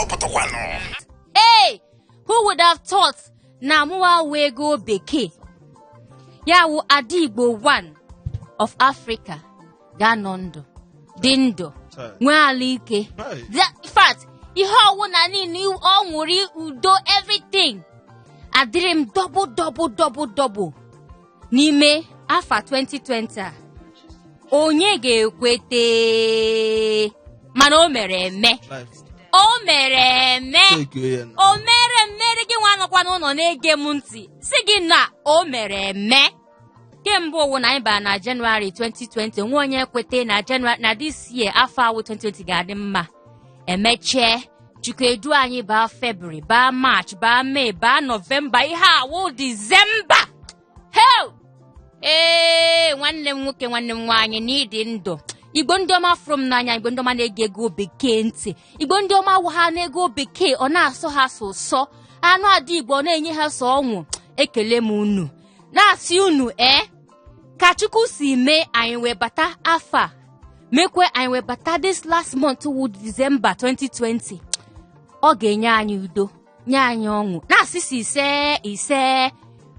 pụtakwanụ. Hey, who would have thought na mụwa wụ ego bekee ya wụ Ada Igbo one of Africa ga-anọ ndụ, dị ndụ, nwee alụ ike? In fact, ihe ọwụna niile ọ nwụrụ, udo, everything adịrị m double, double, double, double n'ime afọ 2020 a. Onye ga-ekwete? Mana o mere eme, o mere eme. O mere mmeri. Gị nwa nọkwa n'ụlọ na-ege m ntị, sị gị na o mere eme. Kemgbe ụwụ na anyị bara na Jenụwarị 2020, nwe onye kwete na Jenụwarị na this year, afọ awụ 2020 ga-adị mma. Emechie, Chukwu edu anyị baa February, baa March, baa May, baa November, ihe awụ Disemba. Hell! Ee, nwanne m nwoke, nwanne m nwaanyị, na ịdị ndụ. Igbo ndị ọma fụrụ m n'anya, Igbo ndị ọma na-ege ego bekee ntị, Igbo ndị ọma wụ ha n'ego bekee, ọ na-asọ ha sọ ụsọ anụ ada Igbo, ọ na-enye ha sọ ọnwụ. Ekele m unu, na-asị unu ee, ka Chukwu si mee anyị wee bata afọ a, mekwe anyị wee bata this last month wụ December 2020, ọ ga-enye anyị udo, nye anyị ọṅụ, na-asị si ise ise,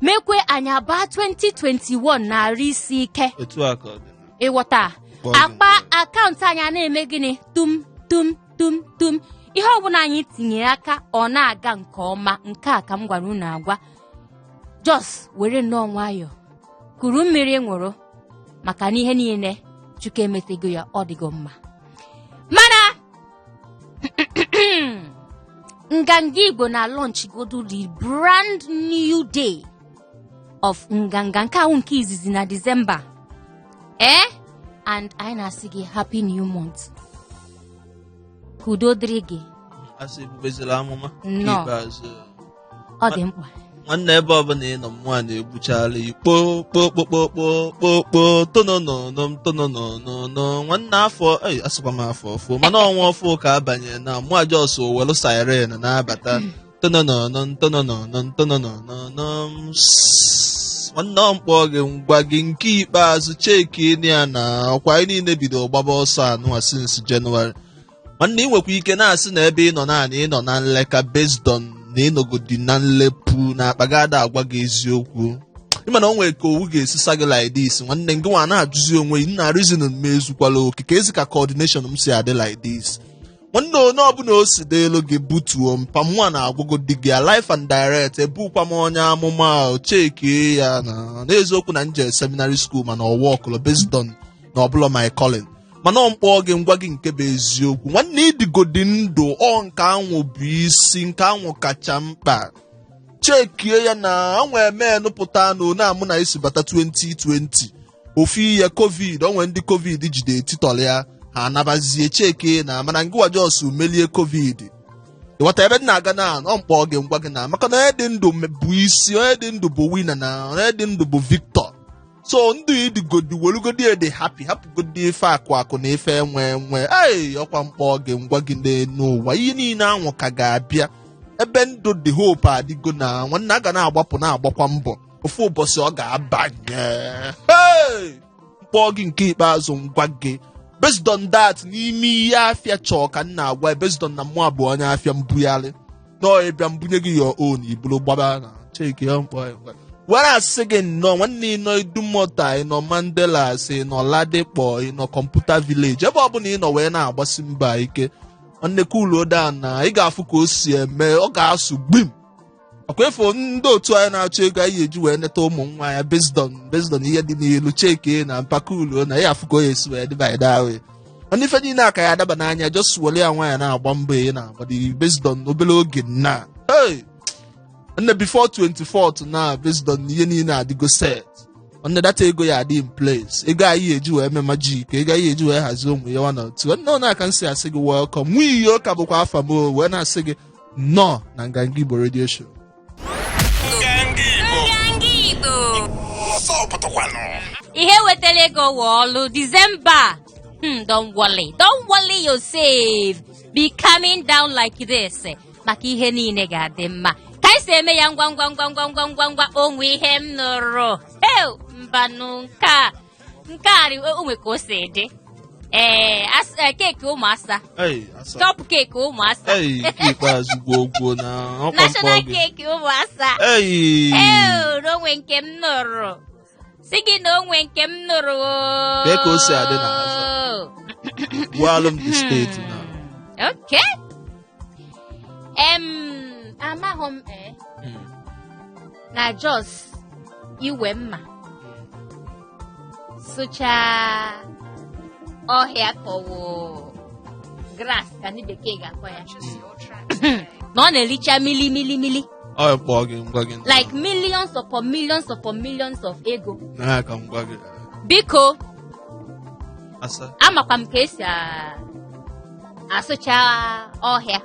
mekwe anyị abaa 2021 na-arụ isi ike. Otu a ka ọ dị. Ịghọta? Kpọọ gị. Akpa akaụntụ anyị a na-eme gịnị? Tum tum tum tum. Ihe ọbụla anyị tinyere aka, ọ na-aga nke ọma. Nke a ka m gwara unu agwa. Just were nnọọ nwayọọ kuru mmiri ṅụrụ, maka na ihe niile Chukwu emetego ya, ọ dịgo mma. Mana Nganga Igbo na launch godu the brand new day of Nganga, nke ahụ nke izizi na December, ee, and anyị na-asị gị happy new month, ka udo dịrị gị. Asị ebubezila amụma nke Nnọọ. ikpeazụ. Ọ dị mkpa. Nwanne, ebe ọbụla ị nọ, mmụọ na-egbuchala ikpo kpo kpo kpo kpo kpo kpo tonononom tonononono. Nwanne, afọ ei, asịkwa m afọ ọfụ, mana ọnwa ọfụ ka abanye na mụa just welu siren na-abata tonononom tonononom tonononom. Nwanne, ọ mkpọ gị ngwa gị nke ikpeazụ, cheki ya na ọkwa anyị niile bido gbaba ọsọ anụwa since Jenụwarị. Nwanne, ị nwekwa ike na-asị na ebe ị nọ naanị ị nọ na nleka, based on na ịnọgodi na nlepụ na akpa gị ada agwa gị eziokwu. Ịma na o nwere ka owu ga-esisa gị like this. Nwanne, gị nwa na-ajụzi onwe gị, nna, reason m ezukwala oke ka ezi ka coordination m si adị like this. Nwanne, onye ọbụla o si dị elu gị butuo mpa mụnwa na-agwagodi gị live and direct. Ebukwa m onye amụma ahụ, chekie ya na n'eziokwu na nje seminary school, mana ọwa ọkụlọ based on na ọbụla my calling. Mana ọ mkpọ gị ngwa gị nke bụ eziokwu. Nwanne, ịdịgodi ndụ, ọ nke anwụ bụ isi, nke anwụ kacha mkpa. Chekie ya na onwe emenụpụta na one amụ na isi bata 2020, ofu ihe COVID, onwe ndị COVID jide etitọrọ ya, ha anabazie. Chekie na mana ngịwa just melie COVID. Ịghọta ebe m na-aga na ọ mkpọ gị ngwa gị na maka na onye dị ndụ bụ isi, onye dị ndụ bụ winner, na onye dị ndụ bụ victor. So ndụ ịdịgodi, welugodi dị happy, hapụgodi ife akụ akụ na ife enwe enwe. Ei, ọkwa mkpọ gị ngwa gị n'elu ụwa, ihe niile anwụ ka ga-abịa. Ebe ndụ dị, hope adịgo. Na nwanne, a ga na-agbapụ, na-agbakwa mbọ, ofu ụbọchị ọ ga-abanye. Hey! Mkpọ gị nke ikpeazụ ngwa gị, based on that, n'ime ihe afịa chọọ ka m na-agwa, based on na mụ bụ onye afịa mbugharị nọọ, ịbịa mbunye gị your own, iburu gbaba na cheki ya. Mkpọ ya were asị gị nnọọ. Nwanne, ịnọ Idumota, ịnọ Mandela, sị ịnọ Ladipo, ịnọ Computer Village, ebe ọbụla ị nọ wee na-agbasi mbọ ike. Nwanne, cool down na ị ga-afụ ka o si eme, ọ ga-asụ gbim. Ọkwa efu ndị otu anyị na-achọ ego anyị eji wee neta ụmụ nwa ya, based on ihe dị n'elu. Cheke na mpakuluo na ya afụ ka o esi wee dị by that way. Mana ife niile aka ya adaba n'anya, just were ya nwaanyị na-agba mbọ ị na-agba dị, based on obere oge na, hey, nne, before 24th na, based on ihe niile adịgo set. Nwanne, data ego ya adị in place, ego anyị eji wee mee magic, ego anyị eji wee hazie ụmụ ya one or two. Nne, ọ na-aka nsị asị gị welcome. Nwunye ụka bụkwa afa m o, wee na-asị gị nnọọ na Nganga Igbo Radio Show. Nganga Igbo. Nganga Igbo. Ọsọ pụtakwanụ. Ihe wetara ego wụ ọlụ December. Don't worry, don't worry yourself, be calming down like this, maka ihe niile ga-adị mma ka anyị si eme ya ngwa ngwa ngwa ngwa ngwa ngwa ngwa. Onwe ihe m nụrụ. Eo, mbanụ, nke a, nke a onwe ka o si dị. Ee, cake ụmụasa. Ei, asa. Top cake ụmụasa. Ei, nke ikpeazụ gwuo gwuo na ọkwa mkpọ National gị. cake ụmụasa. Ei. Ee, na onwe nke m nụrụ. Sị gị na onwe nke m nụrụ. Kee ka o si adị na asa? Gwalụ m the state na. Okay. Amaghị m na Jos iwe mma sụchaa ọhịa kọwo grass ka ndị bekee ga-akpọ ya na ọ na-ericha mili mili mili Ọ kpọọ gị ngwa gị. Like millions upon millions upon millions of ego. Na ya ka m gwa gị. Biko. Asa. Amakwa m ka esi asụcha ọhịa.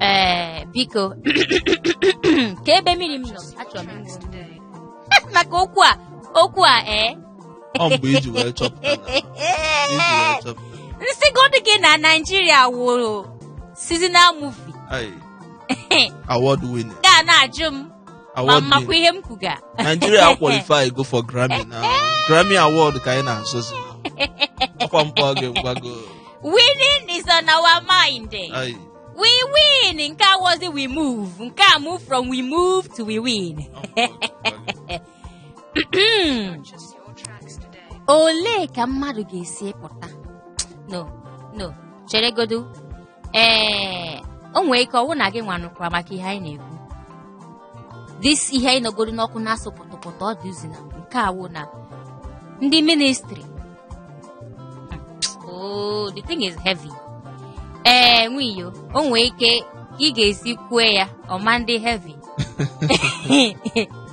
Ee, biko, ka ebe mmiri m nọ, achọrọ m ịṅụ mmiri. Maka okwu a ee. Ọ mgbe iji wee chọpụta na- iji wee chọpụta. Nsịgodu gị na Naijiria wụrụ seasonal movie. Ai. Award winning. Ga na-ajụ m ma Award makwa winning. ihe m kwuga. Nigeria qualify go for Grammy na Grammy Award ka anyị na-azụzi. Ọkwa mkpọ gị ngwago. Winning is on our mind. Ai. We win. Nke a was we move. Nke a move from we move to we win. Olee ka mmadụ ga-esi pụta? No, no. Cheregodu. Ee, o nwee ike ọwụ na gị nwanụkwara maka ihe anyị na-ekwu. This ihe anyị nọgodu n'ọkụ na-asụ pụtụpụtụ ọ dị uzi na nke a wụ na ndị ministry. Oh, the thing is heavy. Ee, nwiyo, o nwee ike ị ga-esi kwue ya ọma ndị heavy.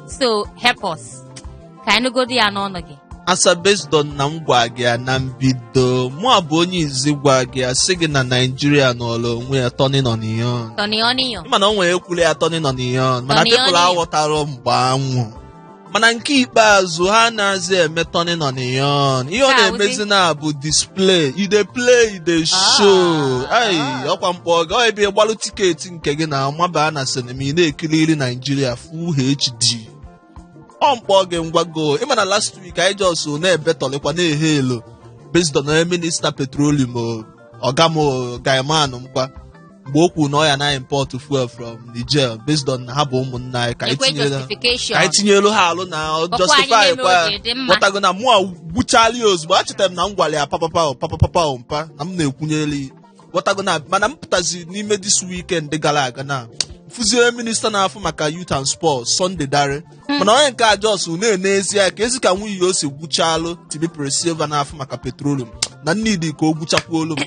So help us. Ka anyị nụgodu ya n'ọnụ gị. Asa, based on na m gwa gị ya na mbido, mụ a bụ onye izi gwa gị ya sị gị na Naijiria nọrọ onwe ya turning on onion. Turning onion. Mana o nwere ekwule ya turning on onion, mana Turning people onion. aghọtara mgbe anwụ. Mana nke ikpeazụ ha na-azị eme turning on onion. Ihe ọ Nke a na-emezi na bụ display. You dey play, you dey show. Ai, ọkwa mkpọ gị, ọ ebe ịgbalụ ticket nke gị na mabaa na sinima ị na-ekiriri Naijiria full HD. Ọ mkpọ gị ngwago. Ịma na last week anyị just na-ebetọlikwa na-ehe elo based on onye minista petroleum o, ọga m o, Gaiman mkpa mgbe o kwuru na ọ ya na import fuel from Niger based on na ha bụ ụmụnna anyị ka anyị Ekwe tinyere justification. ka anyị tinyelu ha alụ na Ọkwa anyị justify na-eme kwa o ji dị mma. ghọtago na mụa gbuchala ya ozugbo. Achetara m na m gwara ya papapa papapapa mpa na m na-ekwunyeli ghọtago na mana m pụtazi n'ime this weekend gara aga na fụzie minista na-afụ maka youth and sports Sunday Dare, mana onye nke a just na-ene ezi ya ka ezi ka nwunye ya o si gwuchalụ Timipre Sylva na-afụ maka petroleum na nnidi ka o gwuchakwuolu m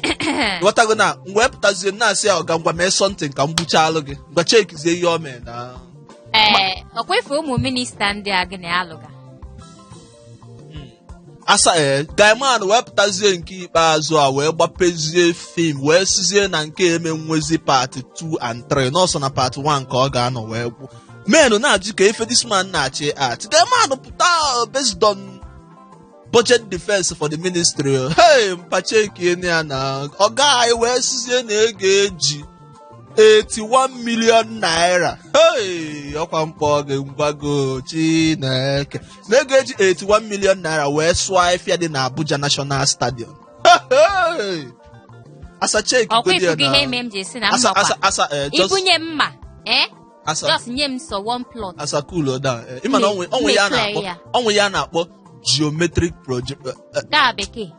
ghọtago na m wee pụtazie m na-asị ya ọga ngwa mee something ka m gwuchalụ gị ngwa chekizie ihe o mee na Ee, ọkwa ife ụmụ minista ndị a gị na ya alụga. Asa ee, Gaiman wee pụtazie nke ikpeazụ a wee gbapezie film wee sizie na nke eme nwezi part 2 and 3 nọọsọ na part 1 ka ọ ga-anọ wee gwụ menụ na-ajụ ka ife this man na-achị art. Gaiman pụta based on budget defense for the ministry. Hey, mpachekie ya na ọga anyị wee sizie na ego eji 81 million naira. Hey, ọkwa mkpọ gị ngwago Chineke na ego eji 81 million naira wee sụọ afịa dị na Abuja National Stadium. Hey! Asa cheki Ọkwa godi ya ifu gị na ihe eme m ji si na asa mmakwa. asa asa just Ibunye mma, eh? Asa Just nye m sọ one plot. Asa, cool down. Ịma na onwe ya Mme na-akpọ ya. onwe ya na-akpọ geometric project. Gaa bekee.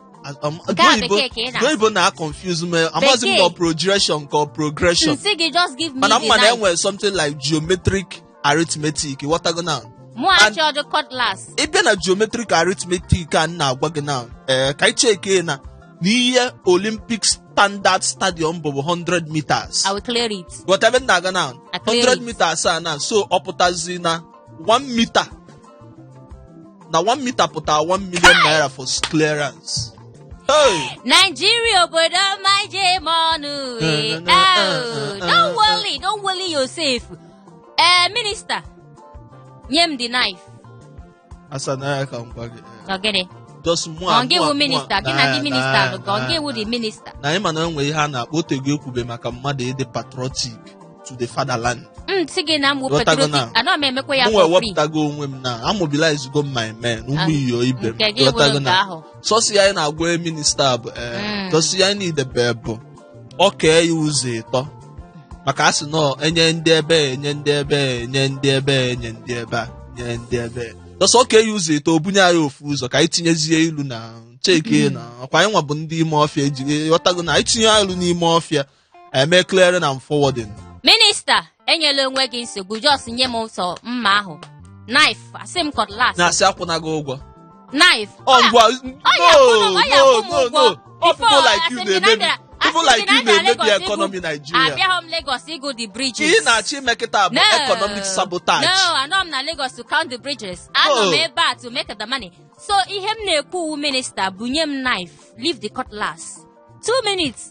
Nke a bekee ka ị na-asụ. Oyibo na-confuse me, amaghịzi m na ọ progression ka ọ progression. Nsị gị just give me Mana the mma na knife. enwere something like geometric arithmetic ghọtago na Mụ achọ ọdụ cutlass. Ị bịa na geometric arithmetic a m na-agwa gị na ee ka anyị cheke na n'ihe Olympic Standard Stadium bụ 100 meters. I will clear it. Ghọta ebe m na-aga na I clear 100 it. meters a na so ọ pụtazi na 1 meter na 1 meter pụtara 1 million naira for clearance. Hey! Nigeria obodo ọma ije m ọnụ. Na, na, na, Oh, na, don't na, worry, don't worry yourself. Minister, nye m the knife. Asa na ya ka m gwa gị. Ọ gịnị? Just mụ Ọ gị wụ minista, gị na ndị minista nọ, ka ọ gị wụ the minister. Na anyị ma na enwe ihe a na-akpọ otego ekwube maka mmadụ ịdị patriotic to the fatherland. M sị gị na m wụ Ghọtago patriotic na. anọ m emekwa ya M wee for free. wepụtago onwe m na amobilize go my men, ụmụ Ah, iyo ibe m. nke gị wụrụ Ghọtago nke na. ahụ. Sọsọ ya anyị na-agwa minista bụ sọsọ ya anyị na-idebe bụ ọ kee ya ụzọ ịtọ, maka a sị nọ enye ndị ebe, enye ndị ebe, enye ndị ebe, enye ndị ebe a, nye ndị ebe. Sọsọ ọ kee ya ụzọ ịtọ, o bunye anyị ofu ụzọ ka anyị tinyezie ilu na cheke na ọkwa anyị nwa bụ ndị ime ọfịa eji. Ghọtago na anyị tinye ilu n'ime ọfịa, eme clearing and forwarding. Minista, enyela onwe gị nsogbu. Just nye m sọ mma ahụ, knife, asị m cutlass. Na-asị akwụna gị ụgwọ. Knife. Ọ ngwa. Ọ ya No, akwụ no, m no, ụgwọ. no. All Before, people like you asị m gị na na-emebi people asị m like gị na you abịara na-emebi Lagos economy Nigeria. Abịaghị m Lagos ịgụ the bridges. Ihe ị na-achọ ime kịta bụ No. economic sabotage. No, anọ m na Lagos to count the bridges. Anọ m No. ebe a to make the money. So ihe m na-ekwu wu, minista, bunye m knife, leave the cutlass. 2 minutes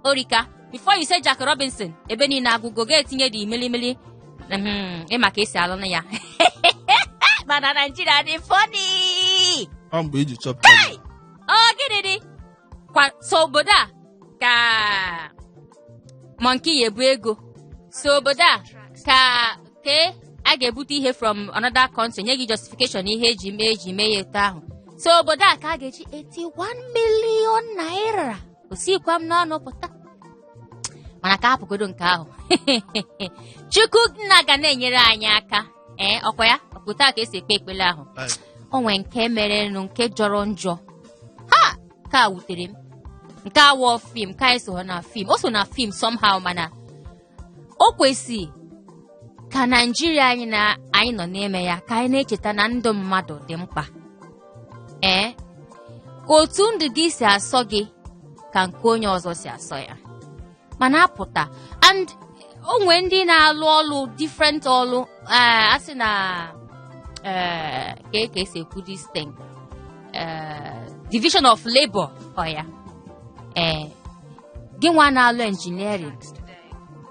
orika before you say Jack Robinson, ebe niile agụgo ga-etinye dị milimili. Ịma ka esi alụ na ya, mana Naijiria dị funny. Ọ mgbe iji chọpụta. Ọ gịnị dị kwa so obodo a ka monkey ya ebu ego, so obodo a ka ke a ga-ebute ihe from another country, nye gị justification ihe eji mee ya etu ahụ. So obodo a ka a ga-eji 81 million naira osikwa m n'ọnụ pụta, mana ka hapụgodo nke ahụ. Chukwu nna ga na-enyere anyị aka. Ee, ọkwa ya ọpụta ka esi ekpe ekpere ahụ. O nwee nke merenụ nke jọrọ njọ, ha ka wutere m. Nke awọ film ka anyị so na film, o so na film somehow, mana o kwesị ka Naijiria anyị na anyị nọ n'ime ya, ka anyị na-echeta na ndụ mmadụ dị mkpa. Ee, ka otu ndụ gị si asọ gị ka nke onye ọzọ si asọ ya, mana apụta and o nwee ndị na-alụ ọlụ different ọlụ. Ee, a sị na ee ka esi ekwu this thing, division of labor. Ọ ya, ee, gị nwa na-alụ engineering,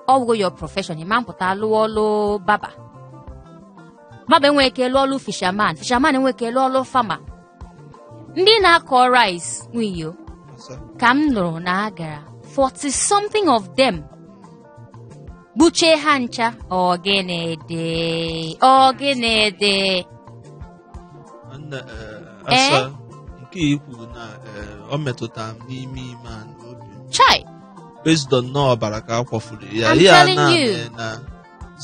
ọ bụgo your profession, ịma mpụta lụọ ọlụ barber. Barber enweghị ike lụọ ọlụ fisherman, fisherman enweghị ike lụọ ọlụ farmer. Ndị na-akọ rice nwiyo ka m nụrụ na a gara 40 something of them gbuchie ha ncha. Ọgịnịdị, ọgịnịdị? Nwanne, asa nke i kwuru na ọ metụtara m n'ime ime a n'obi m. Chai. Based on na ọbara ka a kwafuru ya. I'm Ihe a telling na you. mere na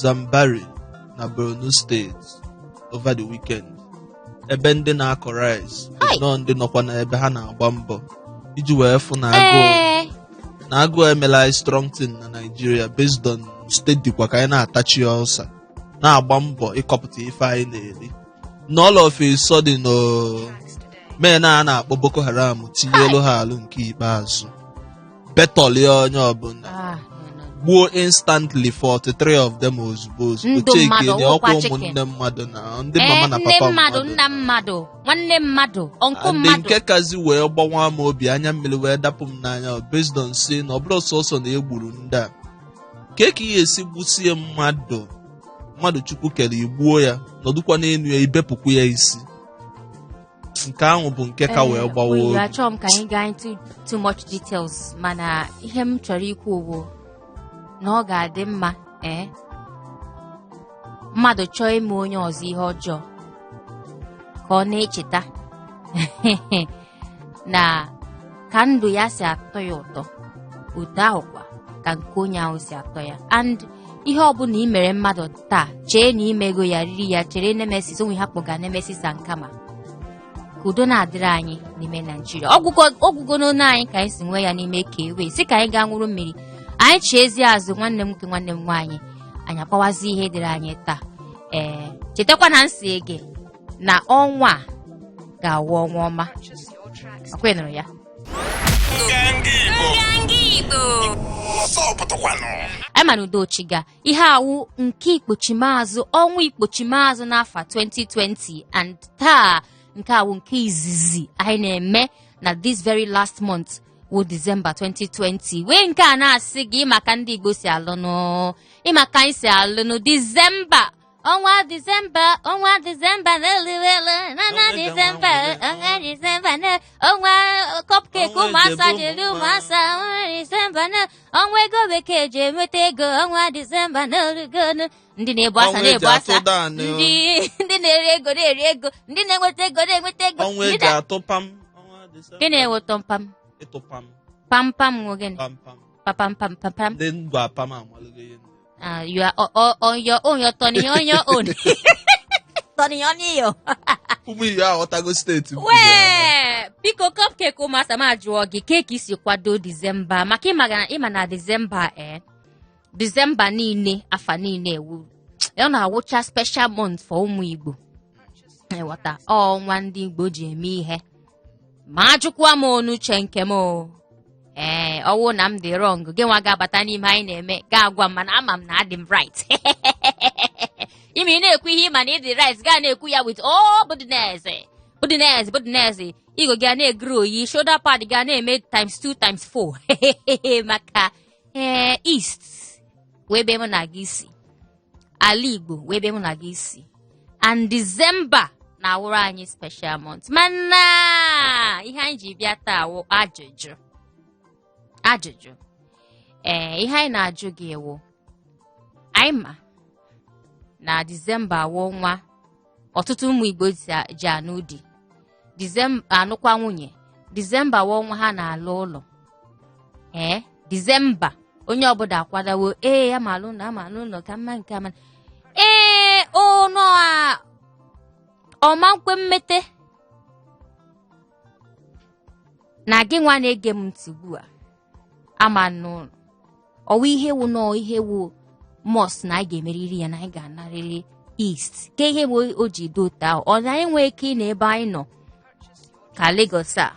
Zambari na Borno State over the weekend, ebe ndị na-akọ rice bụ Hai. nnọọ ndị nọkwa n'ebe ha na-agba mbọ iji wee fụ na agụụ na agụụ emela anyị strong thing na Nigeria, based on steady dịkwa ka anyị na-atachi ọsa, na-agba mbọ ịkọpụta ife anyị na-eri, na all of a sudden o men a na-akpọ Boko Haram tinyelu ha alụ nke ikpeazụ, betọlie onye ọbụla, Ah, no, no. gbuo instantly 43 of them ozugbo ozugbo. Ndụ Chike mmadụ, na ọkwa ọwụkwa chicken. ụmụnne mmadụ na ndị mama na nne papa mmadụ, mmadụ, nna mmadụ, nwanne mmadụ, uncle ndị mmadụ. Nke kazi wee gbawa m obi, anya mmiri wee dapụ m n'anya, based on si na ọ bụrụ sọsọ na egburu ndị a ke ka ihe esi gbusie mmadụ, mmadụ Chukwu kere, igbuo ya, nọdụkwa n'elu ya, ibepụkwu ya isi. Nke ahụ bụ nke ka wee gbawa Oyi, obi. Achọghị m ka anyị gaa into too much details, mana ihe m chọrọ ikwu bụ na ọ ga-adị mma, ee, mmadụ chọọ ime onye ọzọ ihe ọjọọ, ka ọ na-echeta na ka ndụ ya si atọ ya ụtọ, ụtọ ahụ kwa ka nke onye ahụ si atọ ya. And ihe ọbụla ị mere mmadụ taa, chee na imego ya riri ya, chere nemesis onwe ha kpọga nemesis and karma. Ka udo na-adịrị anyị n'ime Naijiria. Ọgwụgo n'onu anyị ka anyị si nwee ya n'ime ka ewe si ka anyị gaa ṅụrụ mmiri, anyị chiezie azụ. Nwanne m nwoke, nwanne m nwaanyị, anyị akpawazi ihe dịrị anyị taa. Ee, chetakwa na nsị ege na ọnwa a ga-awụ ọnwa ọma. Ọkwa ị nụrụ ya? Nganga Igbo. Nganga Igbo. Ọsọ pụtakwanụ. Anyị ma na udochiga ihe awụ nke ikpochimazụ, ọnwa ikpochimazụ n'afọ 2020, and taa nke awụ nke izizi anyị na-eme na this very last month wụ December 2020. Wee nke a na-asị gị maka ndị Igbo si alụnụ, ịmaka anyị si alụnụ December. Ọnwa Disemba, ọnwa Disemba na-eliwele na na Ọnwa eji Disemba, anwụ anwụrị. ọnwa Disemba na ọnwa cupcake Ọnwa ụmụasa eji ji ebe eri ụmụ ụmụasa, ọnwa Disemba na ọnwa ego bekee ji enweta ego, ọnwa Disemba na orugonu. Ndị na-ebu asa Ọnwa eji na-ebu asa, atụ daanị o. ndị na-eri ego na-eri ego, ndị na-enweta ego na-enweta ego. Ọnwa Ndị eji na- atụ pam. Ọnwa Disemba. Gịnị wụ tọmpam? Ịtụ pam. Pam pam wụ gịnị? Pam pam. Papam pam pam pam. Ndị ngwa pam amalụgo ihe ndị. You are on your own, you're turning on your own. Turning on your. Ụmụ ihe aghọtago steeti m. Wee, biko cupcake ụmụasa m ajụọ gị ka i si kwado Disemba maka ịma na Disemba Disemba niile afa niile ewu ọ na-awụcha special month for ụmụ Igbo. Ịghọta ọnwa ndị Igbo ji eme ihe ma ajụkwa m onuche nke m o. Ee, ọwụ na m dị wrong, gị nwa ga-abata n'ime anyị na-eme ga-agwa m, mana ama m na adị m right. Ime ị na-ekwu ihe ịma na ị dị right, gaa na-ekwu ya with all boldness, boldness, boldness. Ego gị a na-egru oyi, shoulder pad gị a na-eme times 2 times 4 maka ee East wee ebe mụ na gị si, ala Igbo wee ebe mụ na gị si, and December na-awụrụ anyị special month. Mana ihe anyị ji bịa taa wụ ajụjụ ajụjụ. Ee, ihe anyị na-ajụ gị wụ, anyị ma na Disemba wụ ọnwa ọtụtụ ụmụ Igbo ji anụ di, Disemba anụkwa nwunye, Disemba wụ ọnwa ha na-alụ ụlọ. Ee, Disemba onye ọbụla akwadawo, ee, ama alụ ụlọ, ama alụ ụlọ ka mma nke ama. Ee, ụnọ a ọma nkwe mmete na gị nwa na-ege m ntị ugbu a ama n'ụlọ ọwa ihe wụ nọọ ihe wụ must na anyị ga-emeriri ya na anyị ga-anarịrị East ka ihe wụ o ji dị otu ahụ. Ọ na anyị nwee ike ị na ebe anyị nọ ka Lagos a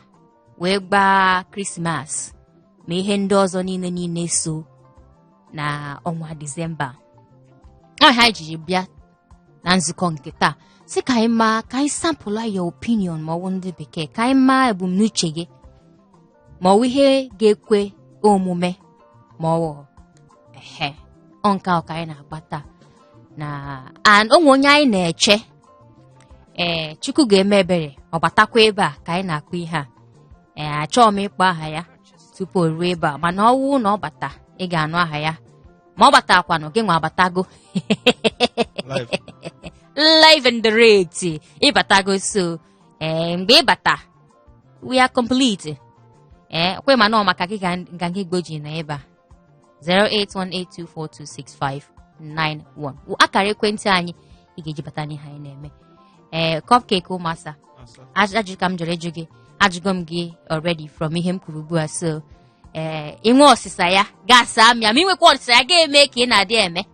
wee gbaa Krismas ma ihe ndị ọzọ niile niile so na ọnwa Disemba. Ọha anyị jiri bịa na nzukọ nke taa sị ka anyị maa, ka anyị sample your opinion ma ọ bụ ndị bekee, ka anyị maa ebumnuche gị ma ọ bụ ihe ga-ekwe omume ma ọ bụ ehe ọ nke ahụ ka anyị na-agba taa. Na and onwe onye anyị na-eche, ee, Chukwu ga-eme ebere ọ batakwa ebe a ka anyị na-akpọ ihe a. Ee, achọghị m ịkpọ aha ya tupu o ruo ebe a, mana ọ wụ na ọ bata ị ga-anụ aha ya, ma ọ batakwanụ gị nwa abatago. Live. Live and direct ịbatago. So ee, mgbe ịbata we are complete. Ee, kwe ma nọ maka gị ka Nganga Igbo ji nọ ebe a. 08182426591 wụ akara ekwentị anyị ị ga-eji bata n'ihe anyị na-eme. Ee, cupcake ụmụasa, ajụ ka m jụrụ ịjụ gị, ajụgo m gị already from ihe m kwuru ugbu a. So ee, inwe ọsịsa ya ga-asa m ya, ma inwekwa ọsịsa ya ga-eme ka ị na-adị eme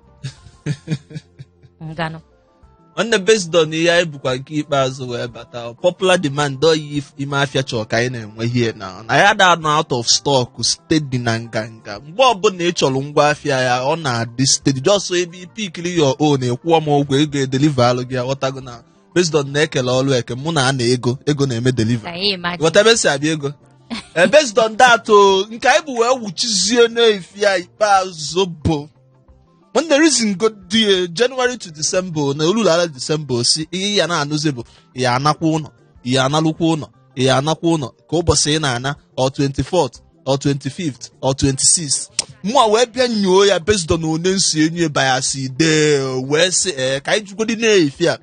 nganụ. Nwanne, based on ihe anyị bụkwa nke ikpeazụ wee bata, popular demand oyi ime afịa chọrọ ka anyị na-enwe here na na ya da nọ out of stock steady na Nganga. Mgbe ọbụla ị chọrọ ngwa afịa ya, ọ na-adị steady, just ebe i pickiri your own, ịkwụọ m ụgwọ ego, edeliver alụ gị. Aghọtago na based on na-ekele ọlụ eke mụ na ana ego ego na-eme deliver. Ka anyị imagine. Ghọta ebe si abịa ego. Based on that o, nke anyị bụ wee wuchizie n'efi a ikpeazụ bụ when the reason go dị January to December na olulu December si ihe ya na-anụzi bụ ya anakwa ụlọ, ya analụkwa ụlọ, ya anakwa ụlọ ka ụbọchị ị na-ana, ọ 24th or 25th or 26th. Mụa wee bịa nyoo ya based on one nsi enyi bayasi dee wee sị, ee, ka anyị jugodi na-efi a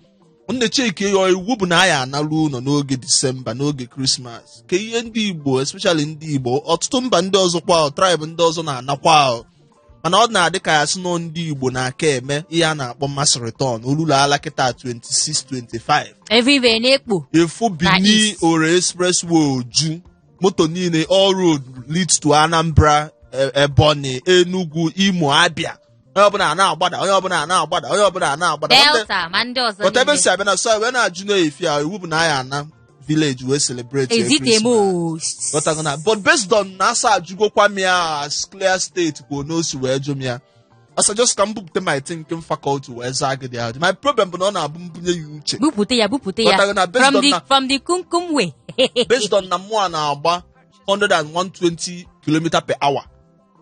nne cheke ya. Iwu bụ na anyị analụ ụlọ n'oge Disemba, n'oge Krismas, ka ihe ndị Igbo, especially ndị Igbo, ọtụtụ mba ndị ọzọ kwa, tribe ndị ọzọ na-anakwa ahụ, mana ọ na-adị ka ya sị nọ ndị Igbo na-aka eme ihe a na-akpọ mass return olulu ala kịta 26 25. Everywhere na-ekpo. Efu Na Benin East. Ore Expressway oju moto niile, all road leads to Anambra, Ebonyi, Enugu, Imo, Abia. Onye ọbụla na-agbada, onye ọbụla na-agbada, onye ọbụla na-agbada. Delta ma ndị ọzọ But ebe niile. si abịa na so wee na-ajụ na-efi a, iwu bụ na anyị ana village wee celebrate Is it a Christmas. most? Ghọtago na but based on na asa ajụgokwa m ya as clear state kwuo na o si wee jụ m ya asa, just ka m bupụta my thinking faculty wee zaa gị dị ajụ. My problem bụ na ọ na-abụ mbunye ya uche. Bupụta ya, bupụta ya. Ghọtago na based From on the na from the kumkum way. Based on na mụa na-agba 120 km per hour,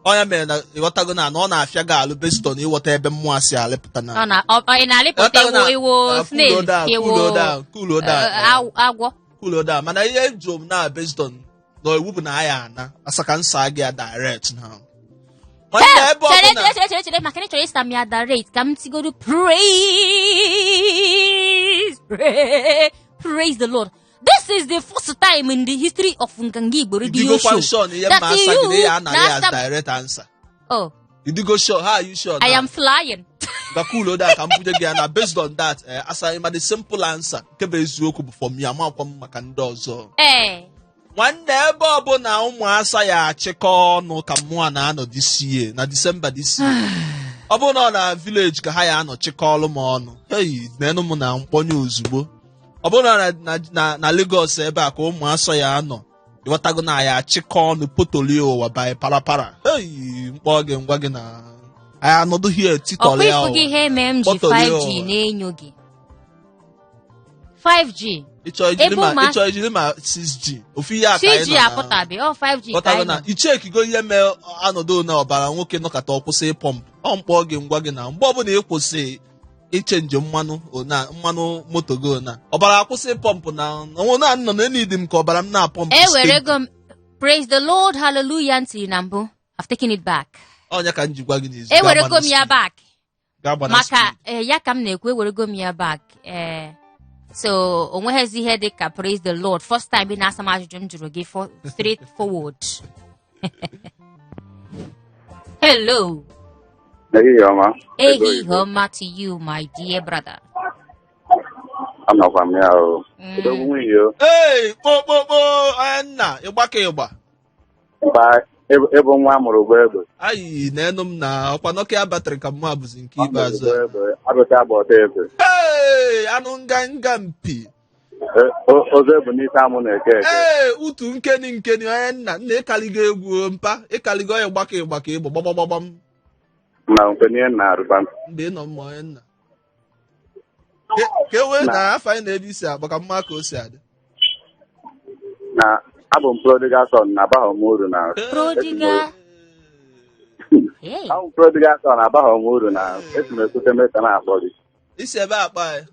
Ọ ya mere na ịghọtago na ọ na-afịa gị alụ based on ịghọta ebe mmụọ si alịpụta na Ọ na ị na-alịpụta Ịghọtago na- iwu iwu ah, snail cool down, ka iwu cool down, cool down, agwọ. Cool down. Mana ihe jụrụ m na based on na iwu bụ na anyị ana asa ka nsa gị ya direct na nwanne ebe Chere, ọbụla. chere, chere, chere, chere, maka na ị chọrọ ịsa m ya direct, ka m tigodu praise, praise, praise the Lord. This is the first time in the history of Nganga Igbo radio Idigo show sure na ihe that mma asa gị na you ya anaghị as na-asa m- direct answer. Oh, Idigo sure? How are you sure I now? am flying. Ga cool down ka m bunye gị ya na based on that, asa ịma the simple answer nke bụ eziokwu bụ for me, amakwa m maka ndị ọzọ. Nwanne, ebe ọbụla ụmụasa ya achịkọ ọnụ ka mmụọ na-anọ this year na December this year, ọ bụrụ na ọ na village ka ha ya anọ chịkọọlụ m ọnụ, hei, nenụ m na mkpọnye ozugbo. Ọ bụrụ na na Lagos ebe a ka ụmụasa ya anọ, ịghọtago, na ya achịkọ ọnụ potolie ụwa by parapara, hei, mkpọ gị ngwa gị na anyị anọdụ hie Ọkwa titọrọ ya ịfụ gị ụwa. ihe mee m ji Kpọtọlie 5G ụwa. na-enyo gị 5G. Ịchọ ijiri Ebe ma ụmụaka- ịchọ ijiri ma 6G, ofu ihe a ka anyị 6G nọ na- apụtabe, ọ 5G ka Ghọtago anyị na nọ. ichekigo ihe mee anọdụ na ọbara nwoke nọkata ọkwụsị ịpọmpụ ọ mkpọ gị ngwa gị na mgbe ọbụla ị kwụsị ichange mmanụ ona mmanụ moto gị ona ọbara akwụsị ịpọmpụ na onwe na nọ na enidi m ka ọbara m na-apọmpụ Ewerego m praise the Lord, hallelujah ntị na mbụ. I've taken it back. Ọnya ka m ji gwa gị n'izu Ewerego m ya back. ga-agba na Maka speed. ya ka m na-ekwu, ewerego m ya back. So o nweghịzi ihe dị ka praise the Lord. First time ị na-asa m ajụjụ m jụrụ gị for straight forward. Hello. Ehihie ọma. Ehihie ọma to you, my dear brother. Anọkwa m ya o. Odogwu nwunye o. Ee, kpokpokpo onye nna ịgba ka ịgba. Mba, ịbụ nwa amụrụ ụgbọ egbe. Ayi na-enu m na ọkwa Nokia battery ka mma bụzi nke ikpeazụ Ụgbọ a. egbe, abụcha agba ọta egbe. Ee, anụ nganga mpi. Ozo ebu n'isi amụ na-eke eke. Ee, utu nkeni nkeni onye nna nna ịkaligo egwu o, mpa ịkaligo onye gbaka ịgba ka ịgba gbagbagbam. Na nke n'ihe na arụba. Mgbe ị nọ mma onye nna ka e wee na afọ anyị na-ebe isi akpa ka mma ka o si adị. Na abụ m prodigal son na abaghị m uru na Prodigal. Hey. Abụ m prodigal son na abaghị m uru na esi m ekwute meta na-akpọ gị. Isi ebe akpa anyị?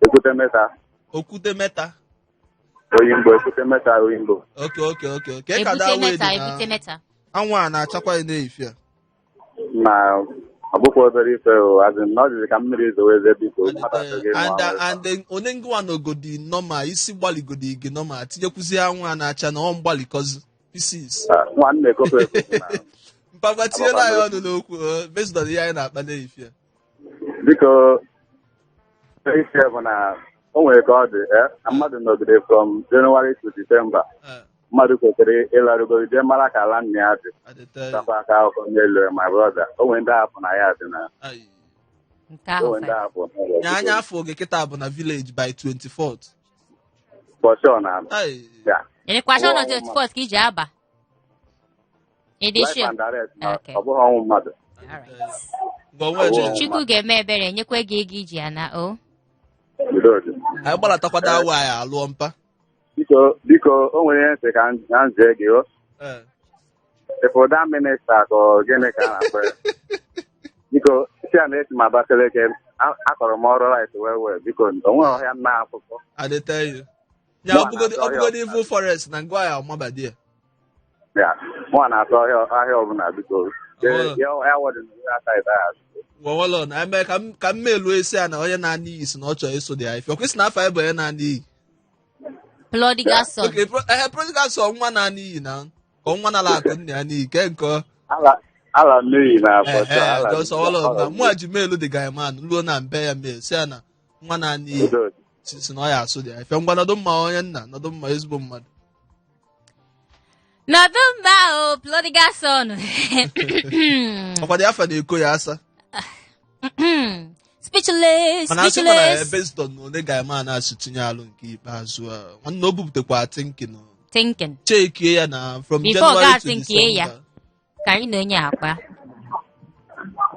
Ekwute meta. Okwute meta. Oyingbo, ekwute meta Oyingbo. Oke ka da Ebute wee meta, dị ebute na meta. anwụ a na-achakwa ya n'ehifie a. Na ọ bụkwa obere ife o, azị na ọ dịzị ka mmiri zowe eze, biko mmadụ achọghị ịmụ And anwụ. and onye ngwa n'ogodi nọma isi gbaligodi gị nọma tinyekwuzi anwụ a na-acha na ọ mgbalikọzi pieces. Ah, nwa m na-ekopu ekopu na Mpagwa tinyela anyị ọnụ n'okwu based on ihe anyị na-akpa n'ehifie. Biko, isi bụ na o nwere ka ọ dị na mmadụ nọgide from January to December, mmadụ kwesịrị ịlarụgoro jee mara ka ala nna ya dị. I dey tell you. Takwa aka akụkọ n'elu, my brother, o nwere ndị ahapụ na ya dị na Ayi. Nke o ahụ nwere ndị fine. ahapụ na ya. Nya anya afọ oge kịta bụ na village by 24th. For sure na Ayi. ya. Elekwa sure na Ọnwụ 24th ka iji aba. Ị dị Life sure? and direct na Okay. ọ bụghị ọnwụ mmadụ. All right. Ngwa onwe Ọwụ. Chukwu ga-eme ebere nyekwa gị ego iji ya na o. Udo dị. Anyị gbalatakwa awa anyị alụọ mpa. Biko, biko, o nwere ihe nsị ka m ka m zie gị o. Ịfụda minister ka ọ gịnị ka a na-akpọ ya? Biko, si a na-esi m Abakaliki, akọrọ m ọrụ right well well, biko, o nweghị ọhịa m na-afụfụ. I dey tell you. Nya Mụ a ọbụgodi na-atụ ọhịa ọbụgodi ọbụla. evil forest na ngwa ya ọmabadi ya. Ya, mụ a na-atụ ọhịa ahịa ọbụla, biko. Oh. Ya ya wọdụ na ya side ahụ. Gwọwọlọ na eme ka m elu esi ya na onye na-ana iyi si na ọ chọrọ ịsụ dị ahịfịa. Ọkwa isi na afọ anyị bụ onye na-ana iyi. Prodigal son. Okay, prodigal son nwa na-ana iyi na ka nwa nala akụ nna ya n'iyi ke nke ọ. Ala n'iyi na for sure, ala Just ọwọlọ ala na mụ a ji meelu dị guy man luo na mbe ya mee si ya na nwa na-ana iyi Udo dị. si na ọ ya asụ dị ahịfịa. Ngwa, nọdụ mma onye nna, nọdụ mma ezigbo mmadụ. Nọdụ mma o, prodigal son. Ọkwa dị afọ na-eko ya asa. Speechless, Mana asịkwa na speechless. based on one guy man asị tinye alụ nke ikpeazụ a, nwanne o buputekwa thinking o. Thinking. Chekie ya na from Before January God to thinkie ya. December. Ka anyị na onye akpa.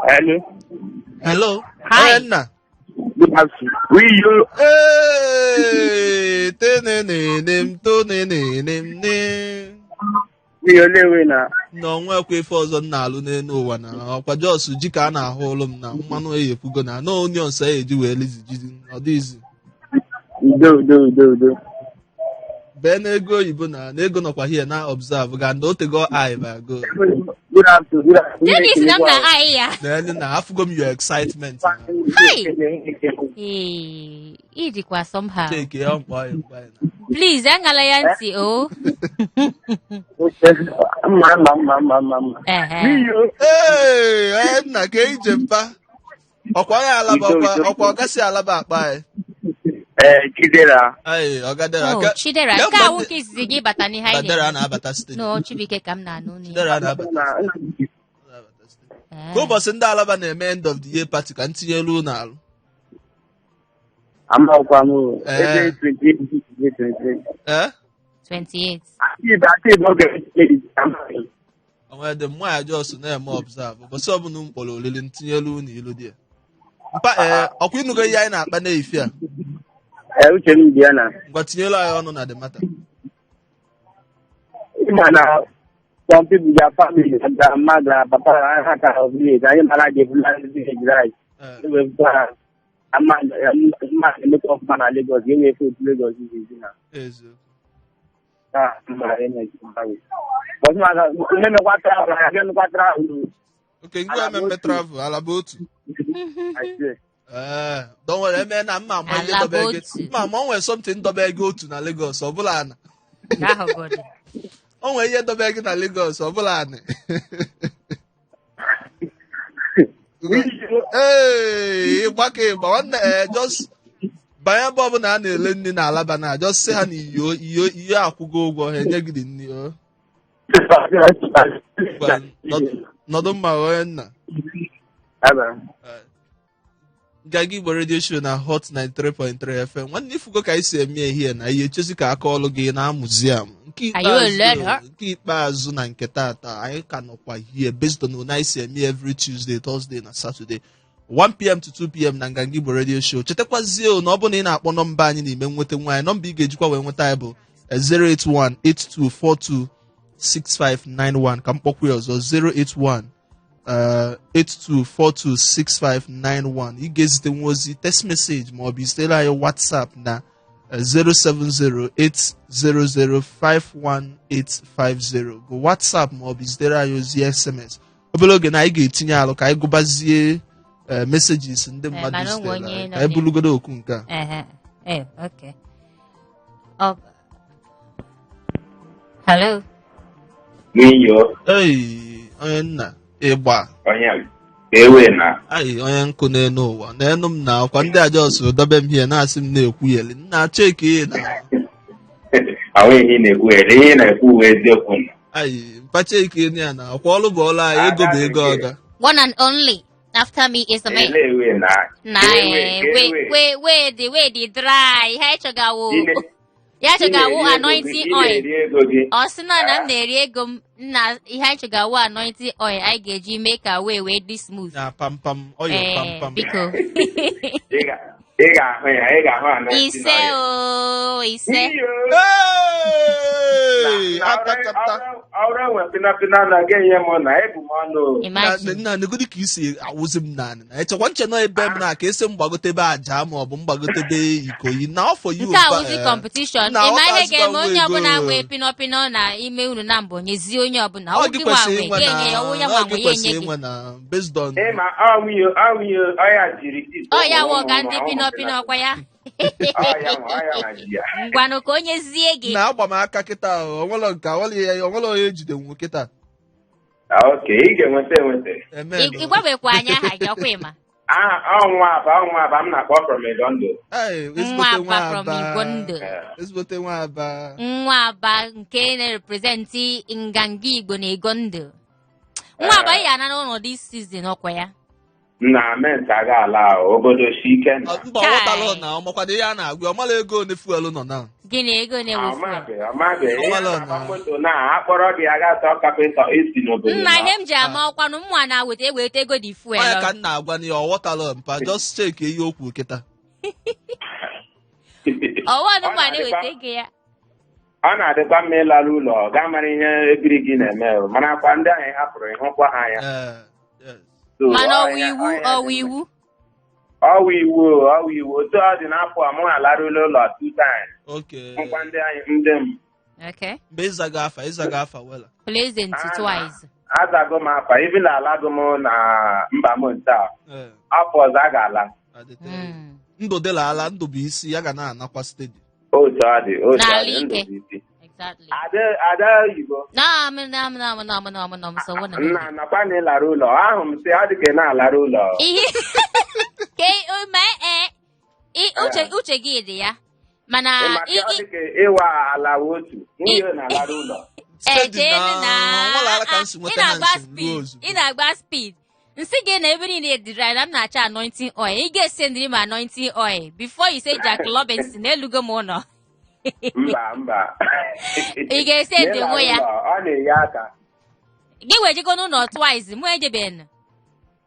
Hello. Hello. Hi. Onye nna. Good afternoon. We you Ee, tenenene m tonenene m ne. N'ihi ole ewe na Na onwekwa ife ọzọ m na-alụ n'elu ụwa na ọkwa just ji ka a na-ahụ ụlụ m na mmanụ eyekwugo na na onions eji wee lizi ji ọ dịghịzi. Udo, udo, udo, udo. Bee n'ego oyibo na ego nọkwa here na observe ga na otego I ba go. Good afternoon, good afternoon. Dennis na m na anyị ya. Na na afụgo m your excitement na. Hi! Ee, ị dịkwa somehow. Cheke ya mkpọ anyị mkpọ anyị na. Please, aṅala ya ntị o. Mma, mma, mma, mma, mma, mma. Ehe. N'ihi o- Ee, onye nna ka ije mpa. Ọkwa onye alaba ọkwa ọkwa ọ gasị alaba akpa anyị. Ee, Chidera. Anyị ọgadera. Oh, Chidera, nke a nwoke izizi gị bata n'ihe anyị Chidera na-eme. na-abata steeti. No, Chibuike ka m na-anụ n'ihe. Chidera na-abata steeti. Eh. Ka ụbọchị ndị alaba na-eme end of the year party ka m tinyelu unu alụ. Amakwa m o. Ee. Ebe 28, 28. Ee? 28. Ati ati oge 28. Onwe dị mma ya just na-eme observe. Ụbọchị ọbụla m kpọrọ oriri ntinyelu unu ilu dị ya. Mpa ee, ọkwa ịnụgo ihe anyị na-akpa n'efi a. Ee, uche m dị ya na. Ngwa tinyelu anyị ọnụ na the matter. Ịma na some people, their family, their mother, papa, ha ka village, anyị mara ga-ebula village right. Ee. Ewepụta ha mmadụ emekọ ọfụma na Lagos, ga-ewefe otu Lagos izizi na. Eziokwu. Na mma eme But mmemekwa travel, anyị ga-emekwa travel. Okay, ngwa ememme travel alaba otu. I swear. Ee, don't worry, eme na mma ama ihe Alaba dobe gị. otu. Mma ama o nwere something dobe gị otu na Lagos, ọ bụla ana. Nke ahụ gọdị. O nwere ihe dobe gị na Lagos, ọ bụla anị. Ee, ịgba ka ịgba nwanne ee just banye ebe ọbụla a na-ele nri na alaba na just sị ha na iyo iyo iyo akwụgo ụgwọ ha enye gị dị nri o. Ngwa, nọdụ mma onye nna. Abara. Nganga Igbo Radio Show na Hot 93.3 FM. Nwanne ifugo ka anyị si eme ehihie na ihe echezi ka aka ọlụ gị na museum. Nke Are you a learner? ikpeazụ nke ikpeazụ na nke tata anyị ka nọkwa here based on one anyị si eme every Tuesday, Thursday na Saturday 1 p.m. to 2 p.m. na Nganga Igbo Radio Show. Chetakwazie o na ọ bụrụ na ị na-akpọ nọmba anyị n'ime nweta nwaanyị, nọmba ị ga-ejikwa wee nweta anyị bụ 081 8242 6591. Ka m kpọkwa ya ọzọ, 081 82426591. Ị ga-ezite nwa ozi text message ma ọ bụ zitere anyị WhatsApp na 07080051850 bụ WhatsApp ma ọ bụ zitere anyị ozi SMS. Obere oge na anyị ga-etinye alụ ka anyị gụbazie messages ndị mmadụ Mana o nwee zitere onye anyị nọ ka anyị bulugodo okwu nke a. Ehe. Eh, okay. Oh. Hello. N'iyo. Ei, onye nna, ịgba. Onye ewe na. Anyị onye nkụ n'elu ụwa n'elu m na akwa ndị a just dobe m here na-asị m na-ekwu yeli nna cheki na. Ahụ ihe ị na-ekwu ere ihe ị na-ekwu uwe eziokwu na. Anyị mpa cheki ya na akwa ọlụ bụ ọlụ anyị, ego bụ ego ọga. One and only. After me is the man. Ele ewe na. Na Ewe, eh, ewe. we we the we the dry. Ha chọgawo. Ya chọgawo anointing oil. Ị na-eri ego gị. Ọ sị na na m na-eri ego m na ihe anyị chọgawo anointing oil anyị ga-eji mee ka wee wee dị smooth. Na pampam ọyọ. Eh, Pampam. biko. Ị ga-ahụ ya, ị ga-ahụ anointing Ise oil. o, ise. Iyo. Hey! Na- na Atakata. Ọrụ enwe pịnapịna na ga-enye m na ebu m ọnụ. Imagine. Nna negodi ka isi awụzi m naanị na echekwa nche nọ ebe m na ka esi m gbagotebe aja ma ọ bụ m gbagotebe Ikoyi na ọfọ yi. Nke a wụzi competition. Na Ịma ọ ihe ga-eme ga-azụta onye ngwa ọbụla ego. nwee pịnọ pịnọ na ime unu na mbụ nyezie onye ọbụla. Ọ Ọ gị gị nwa kwesịrị nwe inwe ga-enye ya ọwụ ya na nwa ọ gị nwe ya enye kwesịrị gị. inwe na based on Ịma ọnwụyo ọnwụyo ọya jiri Ọ ya wụ ọga ndị pịnọ pịnọ ọkwa ya. Ọya nwa ọya nwa ji ya. Ngwanụ ka onye zie gị. Na agba m aka kịta onwere nke onwere onwere onye ejidenwu kịta. Ah, ok, ị ga-enweta enweta. Eme. Ị gwabekwa anyị aha gị ọkwa ịma. Aha ọnwa aba ọnwa aba m na-akpọ from Edondo. Ee, Nwa ezigbote Aba nwa from Aba. Igbondo. Ezigbote nwa Aba. Nwa Aba nke na-represent Nganga Igbo na Egondo. Nwa Aba, ị ya ana n'ụlọ this season ọkwa ya. Na ment aga ala ahụ, obodo si ike na. Mba, ọghọtala na ọmakwana ihe a na-agwa ya, ọmala ego one fuel nọ na. Gịnị ego na-ewe fuel? Amabe amabe ihe Ọnwale na-agba na- moto na akpọrọ gị aga atọ kapịnta isi n'obodo. Nna, ihe m ji ama ọkwanụ mụnwa na-weta eweta ego dị fuel. Onye ka m na-agwa na ya ọghọtala mpa, just check ihe o kwuru kịta. Ọwa mụnwa na-eweta ego ya. Ọ na-adịkwa mma ịlara ụlọ gaa mara ihe ebiri gị na-eme o, mana akwa ndị ahụ ị hapụrụ ịhụkwa ha anya. Ee, yes. So, Mana ọ ọwụ iwu, ọ ihe ọwụ dị mma. iwu. Ọwụ iwu o, ọwụ iwu. Otu ọ dị n'afọ a, mụ alarụla ụlọ two times. Okay. Hụkwa ndị anyị ndị m. Okay. Mgbe ịzaga afa wela. Pleasant Ah, twice. Azago m afa, even alago m na mba m nta. Ee, Afọ ọzọ a ga-ala. adịte. Mm. Ndụ dịla ala, ndụ bụ isi, ya ga na-anakwa steady. Otu ọ dị, otu ọ N'ala dị, ndụ ike. bụ isi. Exactly. Ada ada oyibo. No, I'm no, I'm no, I'm no, I'm no, I'm no, so what Nna nakwa na ịlara ụlọ. Ahụ m sị ọ dị ka ị na-alara ụlọ. Ihe ke ma uche uche gị dị ya. Mana Ị ma ka ọ dị ka ịwa ala otu. Nwunye na-alara ụlọ. Steady echenu na nwala ala ka m si ị nweta na-agba ha nsi ruo speed, ozugbo. ị na-agba speed. Nsị gị na ebe niile dị dry na m na-achọ anointing oil. Ị ga-esendịrị m anointing oil before you say Jack Robinson elugo m ụlọ. Mba mba. Ị ga-esendị nwe ya. Ịlara ụlọ, ọ na-enye aka. Gị wee jego n'ụlọ twice, mụ ejeben.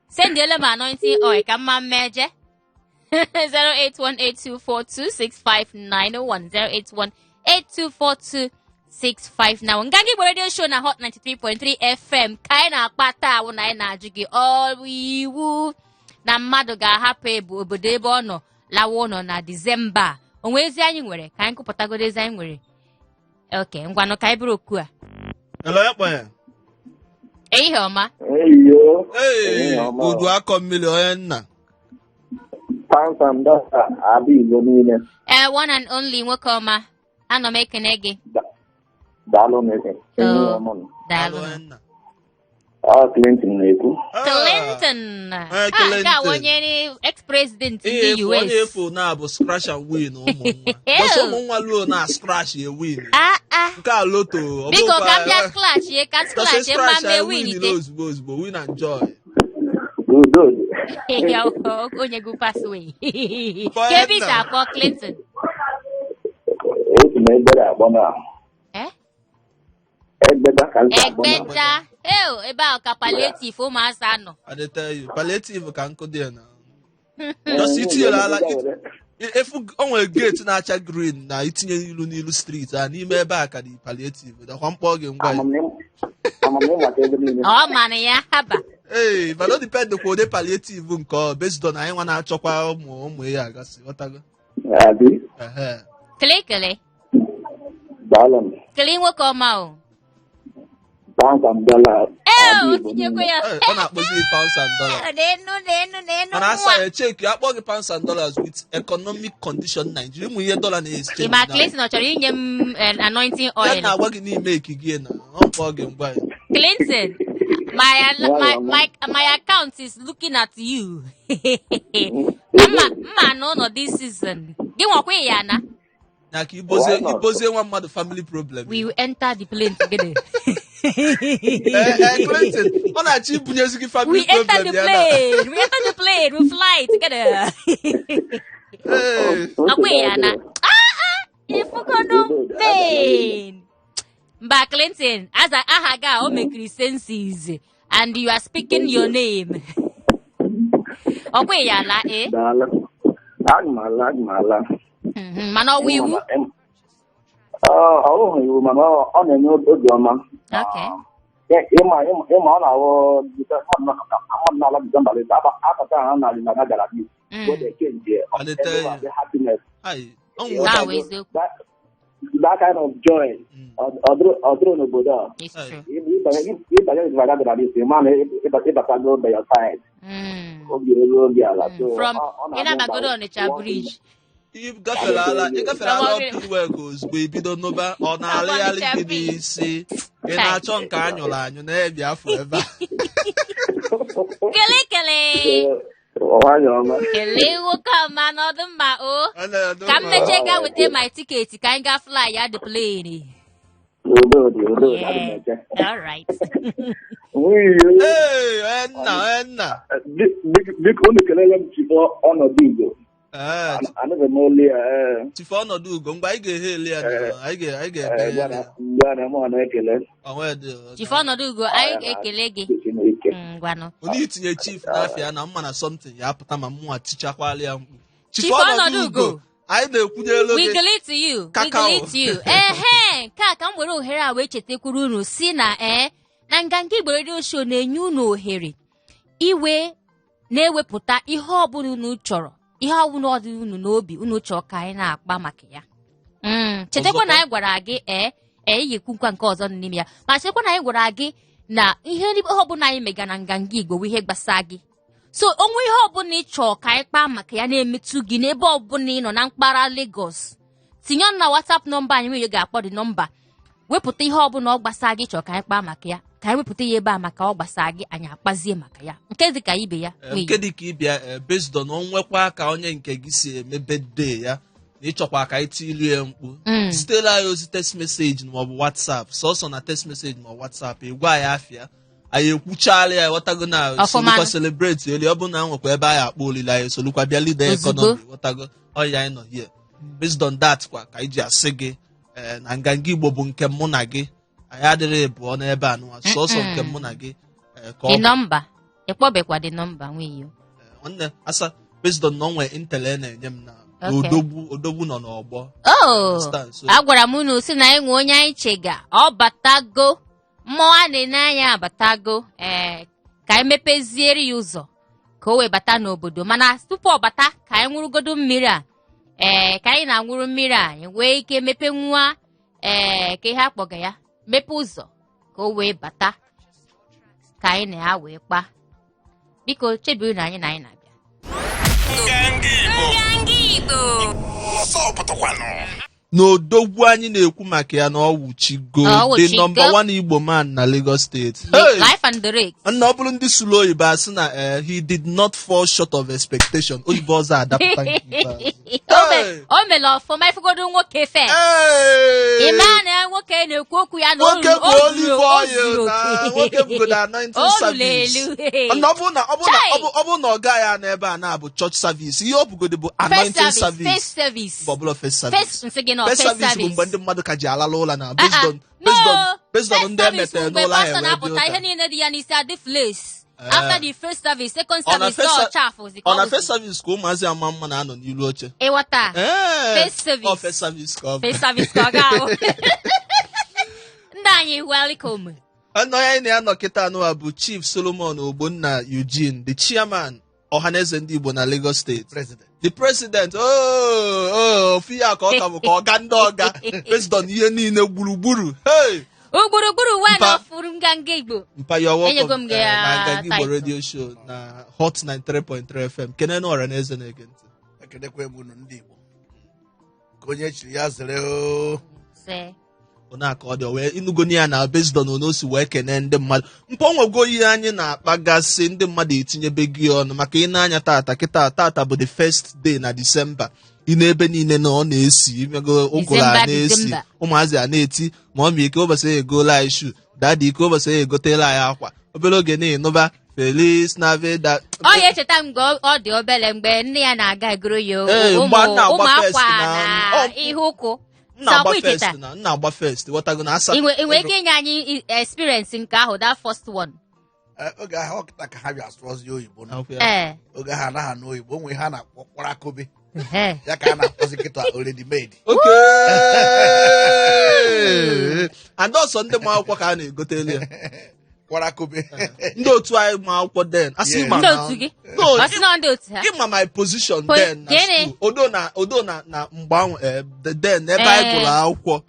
Sendiele m anointing oil ka mma mmeje. 08182426591, 08182426591. Nganga Igbo Radio Show na Hot 93.3 FM ka anyị na-akpa taa awụ na anyị na-ajụ gị ọrụ iwu na mmadụ ga-ahapụ ebu obodo ebe ọ nọ lawa ụlọ na Disemba. Onwe ezi anyị nwere ka anyị kụpụtagodo ezi anyị nwere. Ok, ngwanụ ka anyị bụrụ oku a. Hello, ya kpọ ya. Ehihie ọma. Eyo. Ee, Ehihie ọma. udu akọ mmiri onye nna. Pansam dọta abụ Igbo niile. Ee, one and only nwoke ọma, anọ m ekene gị. Daalụ n'eke. Ehihie ọma nụ. Daalụ. Onye nna. Ọ Clinton na-ekwu. Ah, Clinton. Eh, Ah, nke a Clinton. onye ex-president Ihe ndị efu, onye US. efu na-abụ scratch and win ụmụ nwa. Bọsụ ụmụ nwa luo na scratch e win. Ah, ah. Nke a lotto. Ọ Biko bụrụkwa- ka m bịa scratch ye, ka m Just scratch ye, mma scratch mee and win win ite. ozugbo ozugbo, win and joy. Udo dị. Ya, onye go pass away. Kpọọ Ka ebe isi nna. akpọ Clinton. Esi m Egbeda akpọ na. Eh? Egbeda ka m si akpọ na. Egbeda. Eo, ebe ahụ ka palliative ụmụazị anọ. I dey tell you, palliative ka nkụ dị ya na. Just itinyere ala efu o nwere gate na-acha green na itinye ilu n'ilu street a n'ime ebe a ka dị palliative dakwa mkpọ gị ngwa ya. Amam ịmata ebe niile. Ọ mana ya haba. Ee, mana o depend kwa ụdị palliative nke ọ based on anyị nwa na-achọkwa ụmụ ụmụ ihe agasị ghọtago. Abi. Ehe. Kele kele. Daalụ m. Kele nwoke ọma o. Pansam dọla. Ee, abụ o Igbo tinyekwa niile. ya. Ee, ọ na-akpọzi pounds and dollars. N'enu n'enu n'enu Mana asa nwa. ya cheki akpọ gị pounds and dollars with economic condition Nigeria, ụmụ ihe dollar na-exchange Ị ma now. Clinton ọ chọrọ inye m anointing Ya oil. na-agwa gị n'ime ekige na ọ kpọọ gị ngwa ya. Clinton, my account is looking at you. Mma mma n'ụlọ this season. Gị nwakwa ya na. Na ka ibozie Why not? ibozie nwa mmadụ family problem. We will enter the plane together. Ee, ee, Clinton, ọ na-achọ ibunyezi gị family We enter problem the ya na. plane. We enter the plane. We fly together. Ee. Akwa ya na. Ah ah, ifugono plane. Mba Clinton, aza aha gị a o mekiri senses and you are speaking your name. Ọkwa ya na eh? Daalụ. Aga m ala, aga m ala. Mana ọwụ iwu? Ọ ọ bụghị iwu, mana ọ na-enye obiọma. Okay. Ịma ọ na-awụ mmadụ na-ala Disemba leta akọta ha narị na gara gị. Go dey change I dey tell you. the happiness. Ai, ọ Na nwụta awụ eziokwu. That kind of joy ọ dịrị n'obodo a. It's true. Ịbanye ịbata gara gị, ma na ịbatago by your side. Obi elu obi ala. So From ọ ị na-adị na-abagodo mkpa. Onitsha Bridge. Ị gafere ala, ị gafere ala From ọpụ iwe ka ozugbo ibido n'ụba ọ na-alịgharị Onitsha gị Bridge. n'isi. Ị na-achọ nke anyụrụ anyụ na-ebi afọ ebe a. Kele kele. Nwayọ ọma. Kele nwoke ọma n'ọdụ mma o. Ọ na-adụ Ka m mma. mechie gaa weta my ticket ka anyị gaa fly ya the plane. Udo dị, udo dị, adị m Yeah. eche. All right. Nwunye. Ee, onye nna, onye nna. Biko unu kelele m Chief Ọnọdụ Ugo. Ee, Anụghị m olu ya, ee. Chief Ọnọdụ Ugo, mgbe anyị ga-ehe eli ya na anyị ga-ebe Ee, ya ya. mgbe a na-eme ọ na-ekele. Onwe dị. Chief Ọnọdụ Ugo, anyị ga-ekele gị. Chineke. Ngwanụ. Onye itinye chief n'afịa na mma na something ya apụta ma mụnwa tichakwala ya mkpu. Chief Ọnọdụ Ugo. Anyị na-ekwunyelu We gị. greet you. We Kakao. greet you. Ehe. Ehe, nke a ka m were ohere a wee chetakwuru unu si na ee na Nganga Igbo Radio Show na-enye unu ohere iwe na-ewepụta ihe ọbụla unu chọrọ, ihe ọbụla ọ dị unu n'obi unu chọrọ ka anyị na-akpa maka ya. Chetakwa na anyị gwara gị ee ị ga-ekwukwa nke ọzọ n'ime ya, ma chetakwa na anyị gwara gị na ihe ọbụla anyị mega na Nganga Igbo bụ ihe gbasa gị. So o nwee ihe ọbụla ị chọrọ ka anyị kpaa maka ya na-emetụ gị n'ebe ọbụla ị nọ na mpaghara Lagos, tinye ọnụ na WhatsApp nọmba anyị nwere ga-akpọ dị nọmba, wepụta ihe ọbụla ọ gbasa gị chọrọ ka anyị kpaa maka ya, ka anyị wepụta ya ebe a maka ọ gbasa gị, anyị akpazie maka ya nke dị ka ibe ya. Nwunye. Nke dị ka ịbịa based on onwekwa ka onye nke gị si eme birthday ya na ịchọkwa ka anyị tilu ya mkpu, zitela anyị ozi text message maọbụ WhatsApp, sọsọ na text message ma WhatsApp, ị gwa anyị afịa, anyị ekwuchala ya, ghọtago, na Ọfụma. solukwa celebrate eli. Ọ bụ na nwekwa ebe anyị akpọ olili, anyị solukwa bịa leader Ozugbo. economy, ghọtago, ọya anyị nọ here. Based on that kwa ka anyị ji asị gị na Nganga Igbo bụ nke mụ na gị, anyị adịrị pụọ n'ebe a nụwa, sọsọ nke mụ na gị ka ọ dị bụ. Nọmba ịkpọbekwa dị nọmba nwunye. Nwanne asa, based on na onwe intel na-enye m na odogwu odogwu nọ n'ọgbọ. Oh, Understand? So, agwara m unu si na enwe onye anyị chega, ọ batago, mmụọ a na-ene anya abatago. Ee, ka anyị mepeziere ya ụzọ ka o wee bata n'obodo, mana tupu ọ bata, ka anyị ṅụrụgodo mmiri a. Ee, ka anyị na-aṅụrụ mmiri a, anyị nwee ike mepe nwa ee ka ihe akpọga ya mepe ụzọ ka o wee bata ka anyị na ya wee kpaa. Biko chebiri na anyị na anyị na-abịa. Nganga Igbo. Nganga Igbo. Ọsọ pụtakwanụ. Na odogwu anyị na-ekwu maka ya na ọ wụchigo. Ọ the wụchigo. number one Igbo man na Lagos State. Hey! Live and direct. Nna, ọ bụrụ ndị sụrụ oyibo, asị na he did not fall short of expectation. Oyibo ọzọ adapụta nke ikpeazụ. Hey! O mere ọfụma. Ifugodo nwoke fe. Hey! Ịma na nwoke na-ekwu okwu ya na nwoke bụ o olive zuru o oil zuru na oke. Nwoke bụgodo anointing O ruru service. elu. Na ọ bụrụ na ọ bụrụ na Chai! ọ bụrụ na ọ gaghị ya n'ebe a na-abụ church service, ihe ọ bụgodo bụ First anointing service, service. first service. Mgbe ọbụla first service. First, nsị gị nọ First first service bụ service. mgbe ndị mmadụ ka ji alala ụla na Ah, based ah. on based on No, based on first ndị service emetere mgbe n'ụlọ ahụ pastor wee bịa na-apụta, ihe ụka. niile dị ya n'isi adị flex. Eh. After the first service, second Ọ na service, first ọ chafụzi ka ọ ọ na bụzi. first service ka ụmụazị ama mma na-anọ n'ilu oche. Ịghọta? Ee. First service. Ọ first service ka ọ bụ. First service ka ọ ga-ahụ. Ndị anyị, welcome. Ọnụ onye anyị na-anọ kịta anụwa bụ Chief Solomon Ogbonna Eugene, the chairman Ọhaneze Ndị Igbo na Lagos State. President. The president. Oh, ofu ya ka ọ ka bụ ka ọga ndị ọga based on ihe niile gburugburu. Hey! Gburugburu wa na Mpa. ọfụrụ Nganga Igbo. Mpa, you are welcome Enyego m gị na Nganga Igbo title. Radio Show na Hot 93.3 FM. Kene na ọra na eze na-ege ntị. Ekenekwa m unu ndị Igbo. Ka onye chiri ya zere o. Se. Ona aka ọ dị, o wee ịnụgoni ya na based on ono o si wee kene ndị mmadụ. Mpọ nwego ihe anyị na-akpagasị, ndị mmadụ etinyebe gị ọnụ maka ị na-anya tata kịta. Tata bụ the first day na December. Ị na-ebe niile na ọ na-esi imego ụgụrụ a December, na-esi. December. Ụmụazị a na-eti ma ọ ma ike ụbọchị ya egoola anyị shoe, daddy, ike ụbọchị ya egotela anyị akwa. Obere oge na-ịnụba Feliz Navidad. Ọ ya echeta mgbe ọ dị obere, mgbe nne ya na-aga egoro ya Ee, ụmụ mgbe a na-agba ụmụ first akwa na- na ihe ụkwụ. M na-agba Sakwa icheta. first na m na-agba first, ghọtago, na asa. Ị nwere ike inye anyị experience nke ahụ, that first one? Oge ahụ ọkịta ka ha bịa sụọzi oyibo nụ. Akwụ ya. Ee. Oge ahụ anaghị anụ oyibo, onwe ihe a na-akpọ kwarakobe. Ya ka a na-akpọzi kịta already made. Okay. And also ndị ma akwụkwọ ka a na-egotelu ya. Kwarakobe. Ndị otu anyị ma akwụkwọ then asị Yes. ma Ndị na otu gị? No, Ọ sị na ndị otu ha. ịma my position then na Gịnị? school. Odo na mgbe ahụ then ebe anyị gụrụ akwụkwọ,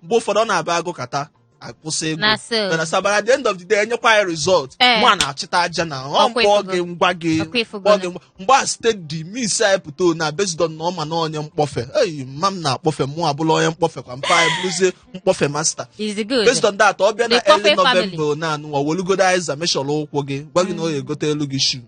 mgbe ụfọdụ ọ na-abịa agụkata akwụsị ịgụ. Na so. Mana sabara at the end of the day enyekwa anyị result, mụ a na-achịta aja na ọ Ọkwa mkpọ ifugo. gị ngwa gị Ọkwa ifugo mkpọ na. gị ngwa. Mgbe a steady miss anyị pụta na based on na ọ ma na onye mkpọfe eyi mma m na-akpọfe, mụ abụla onye mkpọfe kwa mpa anyị bụrụzie mkpọfe master. Is good. Based on that, ọ bịa na The early Mkpọfe family. November na anụnwa welugodo aiza meshọrọ ụkwụ gị, gwa gị na ọ ga-egote elu gị shoe.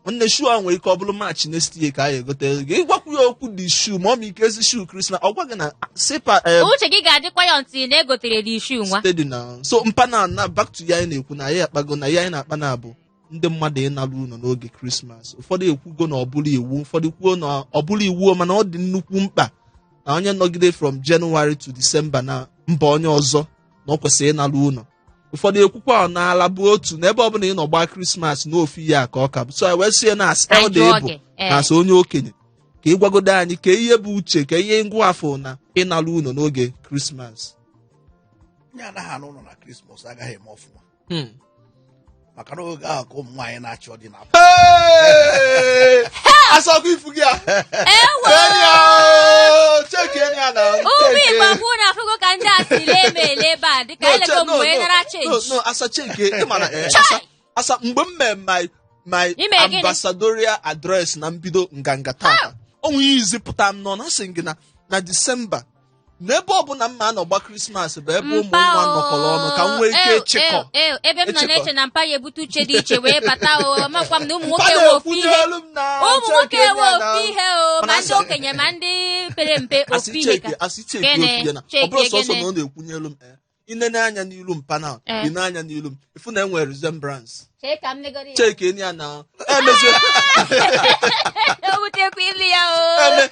Nwanne, shoe a nwere ike ọ bụrụ March next year ka a ga-egote elu gị. Ịgwakwu ya okwu dị shoe ma ọ ma ike ezi shoe Christmas, ọ gwa gị na sipa Uche gị ga-adịkwa ya ntị na egotere dị shoe nwa. Steady na so mpa na na back to ya anyị na-ekwu na ya akpago na ya anyị na-akpa na abụ ndị mmadụ ịnara ụlọ n'oge Krismas. Ụfọdụ ekwugo na ọ bụrụ iwu, ụfọdụ kwuo na ọ bụrụ iwu, mana ọ dị nnukwu mkpa na onye nọgide from January to December na mba onye ọzọ na ọ kwesịrị ịnara ụlọ. Ụfọdụ ekwukwa n'ala bụ otu na ebe ọbụla ị nọ gbaa Krismas na ofu ihe a ka ọ ka bụ. So anyị wee sị na as Ka anyị elder jụọ ịbụ gị, ee. na as onye okenye, ka ị gwagodo anyị ka ihe bụ uche, ka ihe ngwa afọ na ịnara ụlọ n'oge Krismas. Onye anaghị anụ ụlọ na Krismas agaghị eme ọfụma, maka na oge ahụ ka ụmụ nwaanyị na-achị ọdị na Hey! Asọkwa ifu gị a. Ewo! Enyi o, cheki enyi a na. Ụmụ Igbo kwụ na afụgo ka ndị a si lee m ele ebe a dịka elego m wee nara No, change. no, asa cheki, ị ma na asa mgbe m mee my Ime gịnị? ambassadorial address na mbido nganga tata. O nwere izi pụta m nọ na asị m gị na Disemba n'ebe ọbụla mma anọ gba Krismas bụ ebe ụmụ Mpa nwa o, nọkọrọ ọnụ ka m nwee ike ew, ịchịkọ. ew, ew, ebe m nọ Ịchịkọ. na-eche na mpa ya ebute uche dị iche wee bata o, makwa m na ụmụ Mpa nwoke nwe ofu ihe. na-ekwunyelu m na Ụmụ nwoke cheki enyi nwe a na- ofu ihe o, ma Mana ndị okenye ma ndị pere mpe asị ofu ihe ka. cheki, asị cheki Gịnị? ofu ihe na ọ Cheki bụrụ sọsọ gịnị? na ọ na-ekwunyelu m inene anya n'ilu mpa na ine anya n'ilu m ifu na enwere resemblance. Chee ka m negoro ya. Cheki enyi ya na emezie O butekwa ilu ya o.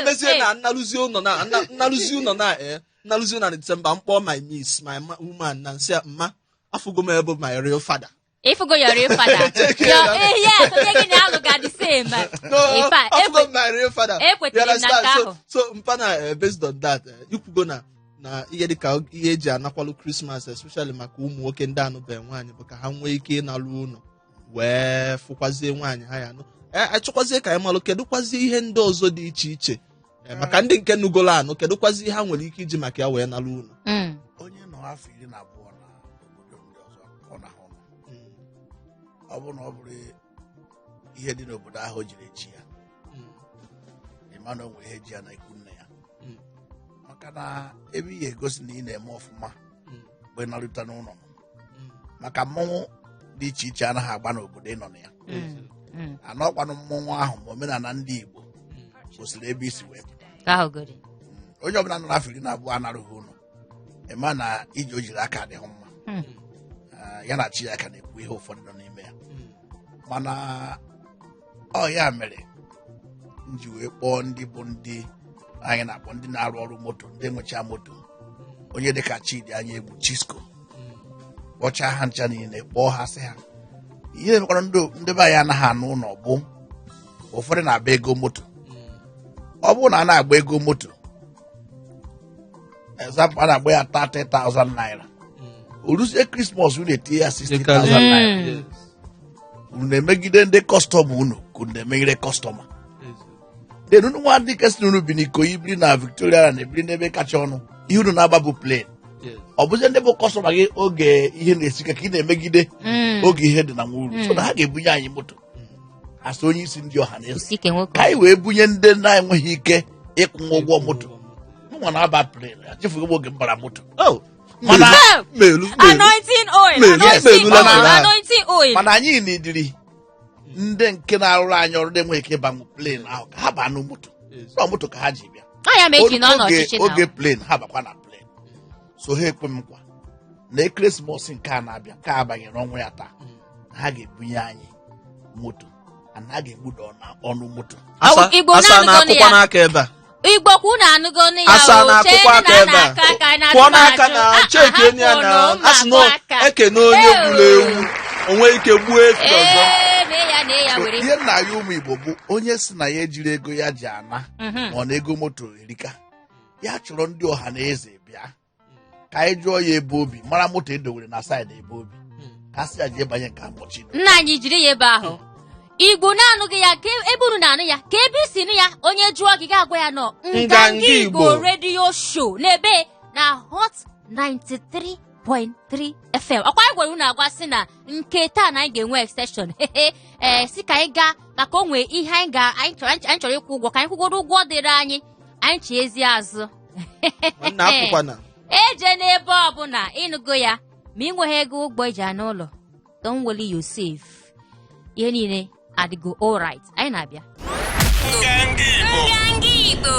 Emezie na nnalụzi ụlọ na nnalụzi ụlọ na nnalụzi ụlọ na Disemba mkpọ my miss my woman na nsị mma afụgo m ebe my real father. Ịfụgo your real father. Cheki Your, ya. yes, onye gị na-alụ ga the same. No, In fact, afụgo m my real father. ekwetere You m na understand? nke So ahụ. so mpa na based on that ikwugo na na ihe dịka ihe eji anakwalụ Krismas especially maka ụmụ nwoke ndị anụbeghị nwaanyị bụ ka ha nwee ike ịnalụ ụlọ wee fụkwazie nwaanyị ha ya anụ. Achọkwazie ka anyị malụ kedụkwazie ihe ndị ọzọ dị iche iche maka ndị nke nugolo anụ, kedụkwazie ihe ha nwere ike iji maka ya wee nalụ ụlọ. Onye nọ afọ 12 na obodo ndị ọzọ ọ na-ahụ ụlọ. Ọ bụrụ na ọ bụrụ ihe dị n'obodo ahụ o jiri echi ya, ịma na o nwere ihe ji ya na ikwu nne ya, maka na ebe ị ga-egosi na ị na-eme ọfụma mgbe ị narute n'ụlọ, maka mmọnwụ dị iche iche anaghị agba n'obodo ị nọ na ya. Anọkwanụ mmọnwụ ahụ ma omenala ndị Igbo kwụsịrị ebe isi wee pụta. Ka ahụ gori. Onye ọbụla nọ n'afọ 12 anarụghị ụlọ, ịma na iji o jiri aka adịghị mma. Ya na chi ya ka na-ekwu ihe ụfọdụ nọ n'ime ya, mana ọ ya mere m ji wee kpọọ ndị bụ ndị anyị na-akpọ ndị na-arụ ọrụ moto, ndị nwecha moto, onye dịka Chidi Anya Egwu Chisco, kpọchaa ha ncha niile, kpọọ ha sị ha ihe mekwara ndị be anyị anaghị anụ ụlọ bụ ụfọdụ na-agba ego moto. Ọ bụrụ na a na-agba ego moto, example, a na-agba ya 30,000 naira, o ruzie Krismas unu etinye ya 60,000 naira. Unu na-emegide ndị kọstọma unu ka unu na-emegide kọstọma. Then unu nwa ndị kesịrị unu bi n'Ikoyi, biri na Victoria, na ebiri n'ebe kacha ọnụ, ihe unu na-agba bụ plen. Ọ bụzie ndị bụ kọstọma gị oge ihe na-esi ike ka ị na-emegide oge ihe dị na nwa uru. So na ha ga-ebunye anyị moto asị onye isi ndị ọha na eze Isi ike nwoke. ka anyị wee bunye ndị na-enweghị ike ịkwụ ụgwọ moto. Mụnwa na-aba plen, achefughị m oge m bara moto. Oh, Mana melu Anointing oil. Melu, Anointing melu oil. level ahụ. Anointing oil. Mana anyị nidiri ndị nke na-arụrụ anyị ọrụ na-enweghị ike ịbanwe plen ahụ ka ha baa na moto. Nọ moto ka ha ji bịa. Ọ ya mee ka ị nọ n'ọchịchị na. Oge plen ha bakwa na plen, so ha ekwe m nkwa na ekeresimesi nke a na-abịa nke a banyere ọnwa ya taa, ha ga-ebunye anyị moto ana ha ga-egbuda ọnụ moto. Igbo asa na-anụgo na-akụkwa ya. n'aka ebe a. Igbo kwu na-anụgo nụ ya Asa o, na-akụkwa chee aka na a ebe a. na-aka aka na Kwụọ atụ n'aka atụ. na Ah, cheki enyi ya na hapụ nụ, asị na mma akụ aka. ekene onye Ew. gburu ewu o nwee ike gbuo efi ọzọ. Ee, nee ya, nee ya So, were. ihe nna ya ụmụ Igbo bụ onye si na ya ejiri ego ya ji ana ma ọ na ego moto erika ya, chọrọ ndị ọha na eze bịa ka anyị jụọ ya ebe obi mara moto edowere na saịdị ebe obi ka a sị ya jee banye nke akpọchi. Nna anyị jiri ya ebe ahụ. Igbo na-anụghị ya ka ebe unu na-anụ ya ka ebe isi nụ ya, onye jụọ gị ga-agwa ya nọ Nganga Nganga Igbo Igbo Radio Show n'ebe na Hot 93.3 FM. Ọkwa anyị gwara unu agwa sị na nke taa na anyị ga-enwe extension ee si ka anyị gaa maka o nwee ihe anyị ga anyị chọrọ anyị chọrọ ịkwụ ụgwọ, ka anyị kwụgoro ụgwọ dịrị anyị, anyị chi ezi azụ. Nwanne apụkwana. Eje n'ebe ọbụla ịnụgo ya ma ị nweghị ego ụgbọ iji anụ ụlọ, don't worry yourself, ihe niile adịgo alright. Anyị na-abịa. Nganga Igbo. Nganga Igbo.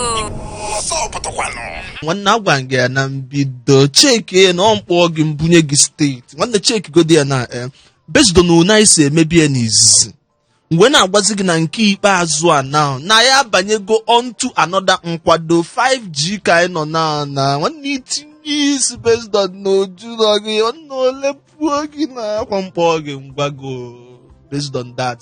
Ọsọ pụtakwanụ. Nwanne agwa m gị ya na mbido, cheki na ọ mkpọọ gị mbunye gị steeti. Nwanne cheki godi ya na based on one anyị si emebi ya n'izizi, mgbe na-agwazi gị na nke ikpeazụ a na ya abanyego onto another nkwado 5G ka anyị nọ na na nwanne itinye isi based on na oju nọ gị nwanne ole pụọ gị na akwa mkpọ gị ngwago based on that.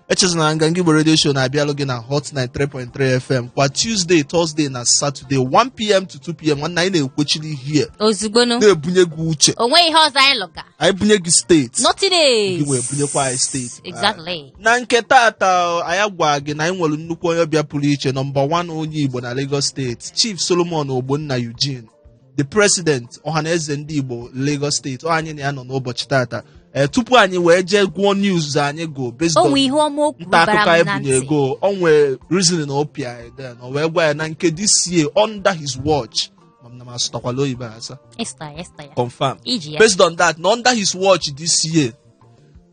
Echezona na Nganga Igbo Radio Show na-abịalụ gị na Hot 93.3 FM kwa Tuesday, Thursday na Saturday, 1 p.m. to 2 p.m. Nwanne, anyị na-ekwechiri here Ozugbonu. na-ebunye gị uche. O nweghị ihe ọzọ anyị lụga. Anyị bunye gị steeti, Nothing gị is wee bunyekwa anyị steeti. Exactly. Na nke tata, anyị gwa gị na anyị nwere nnukwu onye ọbịa pụrụ iche, number 1 onye Igbo na Lagos Steeti, Chief Solomon Ogbonna Eugene, the president Ọhaneze Ndị Igbo Lagos Steeti. Ọ anyị na ya nọ n'ụbọchị tata. Ee, tupu anyị wee jee gụọ news anyị go based O on nwe ihe ọma o kwuru nta bara akụkọ m na anyị bunye ntị. ego, o nwee reason na opia anyị then o wee gwa ya na nke this year under his watch, ma m na m asụtakwala oyibo asa. Ịsta ya, ịsta ya. Confirm. Iji ya. Based on that, na under his watch this year,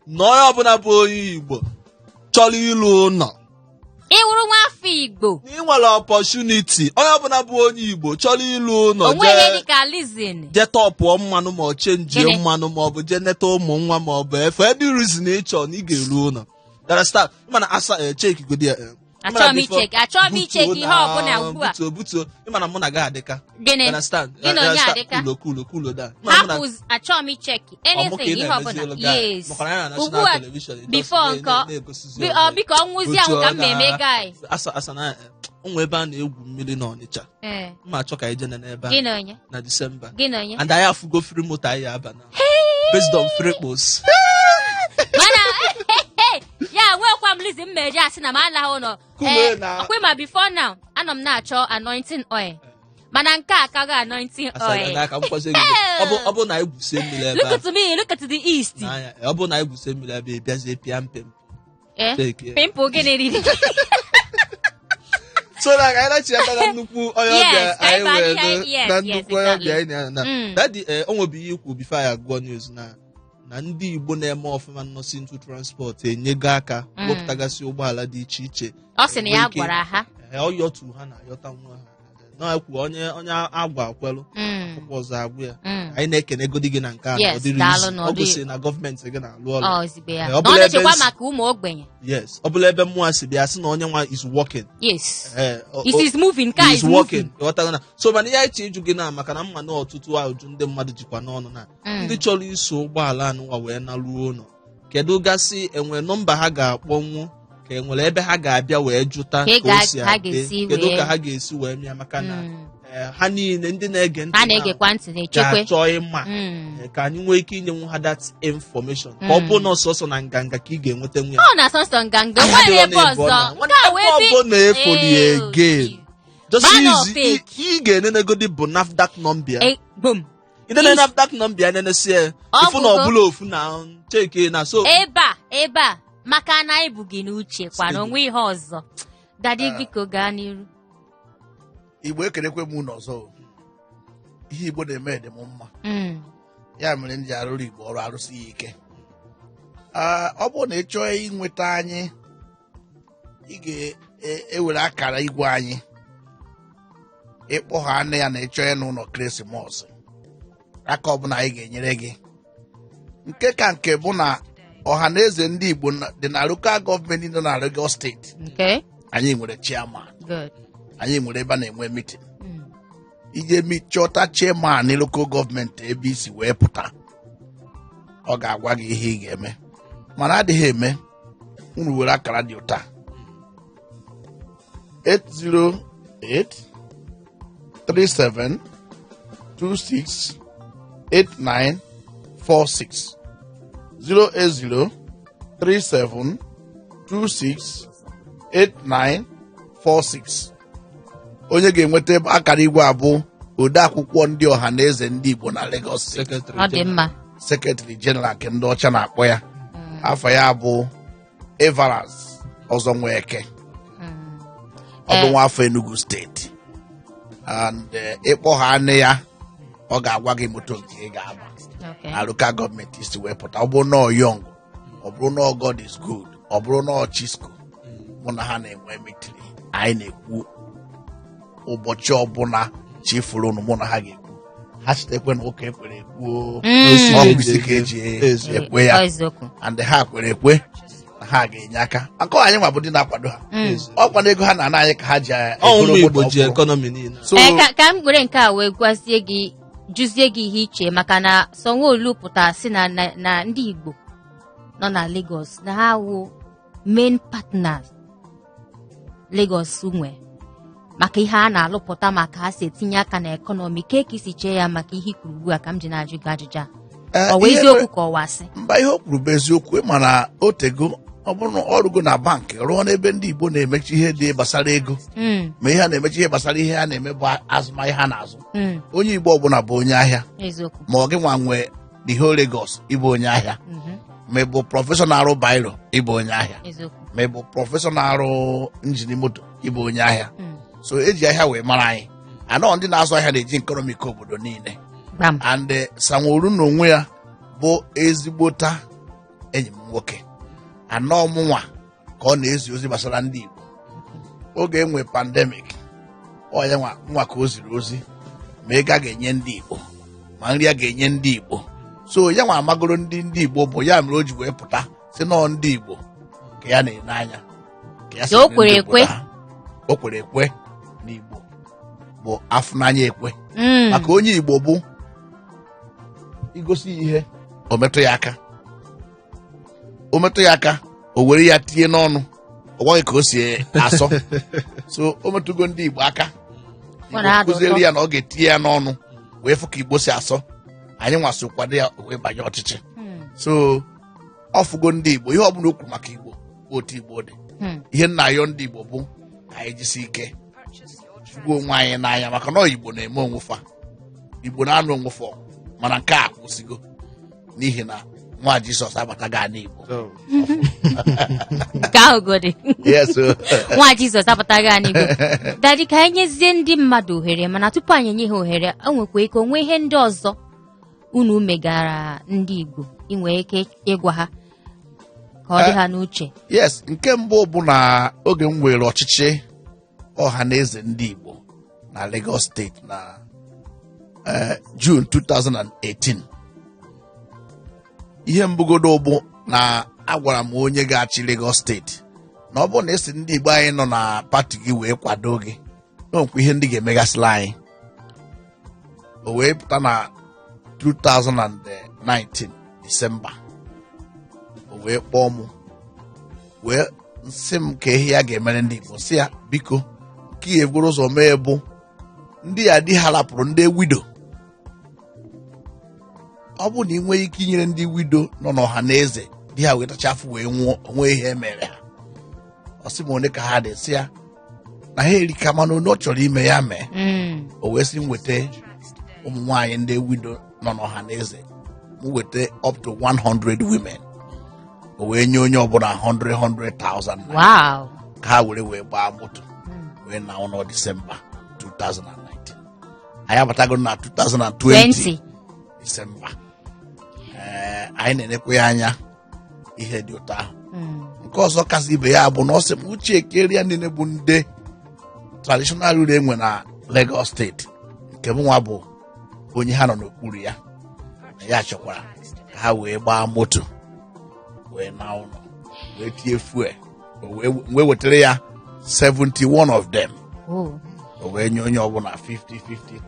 na onye ọbụla bụ onye Igbo chọrọ ịlụ ụlọ, Ị wụrụ nwa afọ Igbo, na ị nwere opportunity, onye ọbụla bụ onye Igbo chọrọ ịlụ ụlọ, o nweghị jee dịka lizin. Jee tọpụọ mmanụ, ma ọ chenjie Gịnị? mmanụ, ma ọ bụ jee neta ụmụ nwa, ma ọ bụ efe any reason ị chọrọ na ị ga-eru ụlọ dara start. Mana asa check godi ya. Achọrọ m icheck, achọrọ m icheck ihe ọbụla ugbu a. Butuo, butuo. Ịmana mụ na gị adịka. Gịnị? Understand? Gị na onye adịka? Kulo, kulo, kulo da. Ịmana mụ na- Hapụ, achọrọ m icheck anything, ihe ọbụla. Yes. Ugbu a, before nke biko ọnwụzi ahụ ka m na-eme guy. Asa asa na onwe ebe a na-egwu mmiri n'Ọnịcha. Mma achọ ka anyị jee n'ebe Gị a na onye? Na Disemba. Gị na onye? And anyị afụgo free moto anyị aba na based on free kpos. Mana ya nwekwa m lizin m meji asị na m alaghị ụlọ. Kume na- Ọkwa ma before now, anọ m na-achọ anointing oil, mana nke a akaghị anointing oil. Aka m kwazie gị, ọ bụ na anyị gwusie mmiri ebe Look a at me, look at the east. n'anya, ọ bụ na anyị gwusie mmiri ebe a, ị bịazie pịa mpem. Eh? Take care. Pimple gịnị riri? So na anyị na-echi na nnukwu onye ọbịa Yes, ka anyị anyị baa wee na nnukwu onye ọbịa anyị na daddy, o nwebe ihe ikwu before anyị agụọ news na ndị Igbo na-eme ọfụma nọsi into transport enyego aka wepụtagasị ụgbọala dị iche iche. Ọ sị na ya Nwee ike- gwara ha. Ee, ọ yọtu ha na-ayọta nwa ha na-ekwu onye agwa akwelụ akwụkwọ ọzọ agwụ ya. Anyị na-ekenegodi gị na nke a na Yes, ọ dịrị daalụ izu. na Ọ ọ dịrị- gosiri na gọọmenti gị na-alụ ọrụ. Ọ ozigbo ya. Ee, ọ Na ọ bụla ebe na-echekwa maka ụmụ ogbenye. Yes, ọ bụla ebe mmụọ si bịa sị na onye nwa is working. Ee, It is moving ka is is working. moving. Ghọtago na so mana ihe anyị chọ ịjụ gị na maka na mma na ọtụtụ ajụjụ ndị mmadụ jikwa n'ọnụ na ndị chọrọ iso ụgbọala anụnwa wee naruo ụlọ, kedu gasị enwe nọmba ha ga-akpọnwụ, ka enwere ebe ha ga-abịa wee jụta Ka ka o si ha adị? ga-esi Kedu wee- ka ha ga-esi wee mịa, maka na ha niile ndị na-ege ntị Ha na na-egekwa ntị na-echekwe. ga-achọ ịma, ka anyị nwee ike inyenwu ha that information, ka ọ bụ na ọsọsọ na nganga ka ị ga-enweta nwu ya. Ọ na sọsọ nganga Anyị nwere adịrọ ebe n'ebe ọ ọzọ. na- Nke a wee ebe bi- ọ bụ na-efoli Eh, again. Just Man of use fake. ị ga-enenegodi bụ NAFDAC nọmba ya. Eh, boom. Inene NAFDAC nọmba ya, nenesi ya, Ọ ịfụ na bụgo. ọbụla ofu na cheke na so. Ebe a maka na anyị bụ gị n'uche kwa na onwe ihe ọzọ. Daddy, biko gaa n'iru. Igbo, ekelekwe m unu ọzọ o. Ihe Igbo na-eme dị m mma. Ya mere m ji arụrụ Igbo ọrụ arụsị ya ike. Ọ bụrụ na ị chọọ inweta anyị, ị ga-ewere akara igwe anyị ịkpọ ha anụ ya na ịchọ ya n'ụlọ Krismas, aka ọbụla anyị ga-enyere gị. Nke ka nke bụ na ọha na eze ndị Igbo dị na local government nọ na Lagos Steeti. Anyị nwere chairman. Anyị nwere ebe a na-enwe meeting. Ije chọta chairman local government ebe isi wee pụta, ọ ga-agwa gị ihe ị ga-eme. Mana adịghị eme unu were akara dị ụta: 808 37 26 89 46, 080 37 26 89 46. Onye ga-enweta akara igwe abụ odeakwụkwọ ndị ọha na eze ndị Igbo na Lagos Steeti. Secretary Ọ dị General. mma. Secretary General nke ndị ọcha na-akpọ ya. Afọ ya bụ Everest Ọzọ Nweke. Ọ bụ nwa afọ Enugu Steeti and ịkpọ ha anị ya, ọ ga-agwa gị moto nke ị ga-aba na local government isi wee pụta. Ọ bụrụ na ọ Young, ọ bụrụ na ọ God is Good, ọ bụrụ na ọ Chisco, mụ na ha na-enwe meeting. Anyị na-ekwu ụbọchị ọbụla chi furu unu, mụ na ha ga-ekwu. Ha sitekwe na ụka ekwere ekwuo. Ọ bụ isi ka eji ekwe ya. Ọ eziokwu. And ha kwere ekwe na ha ga-enye aka maka anyị nwa bụ ndị na-akwado ha. Ọkwa na ego ha na-ana anyị ka ha ji Ọ egoro ụmụ Igbo moto ji ọhụrụ. economy niile. So Ee, ka m were nke a wee gwazie gị, jụzie gị ihe iche, maka na Sanwo-Olu pụtara sị na ndị Igbo nọ na Lagos na ha wụ main partners Lagos nwe maka ihe a na-alụpụta, maka ha si etinye aka na economy. Ka i si chee ya maka ihe i kwuru ugbu a ka m ji na-ajụ gị ajụjụ a. Ọ wụ eziokwu ka ọ wụ asị? Mba, ihe o kwuru bụ eziokwu. Ị ma na o tego, ọ bụrụ na ọ rụgo na bank, rụọ n'ebe ndị Igbo na-emechi ihe dị gbasara ego, ma ihe a na-emechi ihe gbasara ihe a na-eme bụ azụmahịa ha na-azụ. Onye Igbo ọbụla bụ onye ahịa. Ma ọ gị nwa nwe the whole Lagos, ịbụ onye ahịa. Ma ị bụ professor na-arụ biro, ịbụ onye ahịa. Ma ị bụ professor na-arụ engine moto, ịbụ onye ahịa. So eji ahịa wee mara anyị anọ. Ndị na-azụ ahịa na-eji economy obodo niile. And Sanwo-Olu n'onwe ya bụ ezigbota enyi m nwoke anọ mụnwa ka ọ na-ezi ozi gbasara ndị Igbo oge enwe pandemic. Ọ ya nwa nwa ka o ziri ozi ma ego a ga-enye ndị Igbo, ma nri a ga-enye ndị Igbo. So ya nwa amagoro ndị Igbo bụ ya mere o ji wee pụta si nọọ ndị Igbo ka ya na-ene anya ka ya si So o kwere ndị obodo ekwe. ha. O kwere ekwe na Igbo bụ afụnanya ekwe, maka onye Igbo bụ igosi ya ihe, o metụ ya aka, o metụ ya aka, o were ya tinye n'ọnụ, ọ gwaghị ka o si asọ. So o metụgo ndị Igbo aka. Ọ Igbo na-ada kụziere ụtọ. ya na ọ ga-etinye ya n'ọnụ wee fụ ka Igbo si asọ. Anyị nwaso kwado ya wee banye ọchịchị. So ọ fụgo ndị Igbo, ihe ọbụla o kwuru maka Igbo bụ otu Igbo dị. Ihe nna ayọ ndị Igbo bụ ka anyị jisi ike fụgo onwe anyị n'anya, maka na ọ Igbo na-eme onwe fa, Igbo na-anụ onwe fa ọgụ. Mana nke a kwụsịgo n'ihi na nwa Jizọs abataghị ala Igbo. Nke ahụ godi. Yes o. Nwa Jizọs apụtaghị anyị Igbo. Daddy, ka anyị nyezie ndị mmadụ ohere, mana tupu anyị enye ha ohere, o nwekwa ike onwe ihe ndị ọzọ unu megara ndị Igbo ị nwere ike ịgwa ha ka ọ dị ha n'uche. Yes, nke mbụ bụ na oge m were ọchịchị ọha na eze ndị Igbo na Lagos Steeti na June 2018, ihe mbụgodo bụ na agwara m onye ga-achị Lagos Steeti na ọ bụrụ na esi ndị Igbo anyị nọ na party gị wee kwado gị, na onwekwa ihe ndị ga-emegasịla anyị. O wee pụta na 2019 Disemba, o wee kpọọ mụ wee nsị m ka ihe ya ga-emere ndị Igbo. Sị ya, biko, nke ya eburu ụzọ mee bụ ndị ya di ha rapụrụ, ndị widow. Ọ bụrụ na ị nwee ike inyere ndị widow nọ n'ọha na eze di ha wee tacha afọ wee nwụọ, onwe ihe emere ha. Ọ sị m one ka ha dị, sị ya na ha erika, mana onye ọ chọrọ ime ya mee. O wee sị m weta ụmụ nwaanyị ndị widow nọ n'ọha na eze, m weta up to 100 women. O wee nye onye ọbụla 100 100,000 naira ka ha were wee gbaa moto wee na ụlọ. Disemba 2019, anyị abatago na 2020 20. Disemba. Ee, anyị na-enekwa ya anya ihe dị ụtọ ahụ. Nke ọzọ kasị ibe ya bụ na ọ sị m uche keria niile bụ ndị traditional ruler enwe na Lagos Steeti, nke m nwa bụ onye ha nọ n'okpuru ya, na ya chọkwara ka ha wee gbaa moto wee na ụlọ wee tie fuel. O wee wetara ya 71 of them. O wee nye onye ọbụla 50 50,000.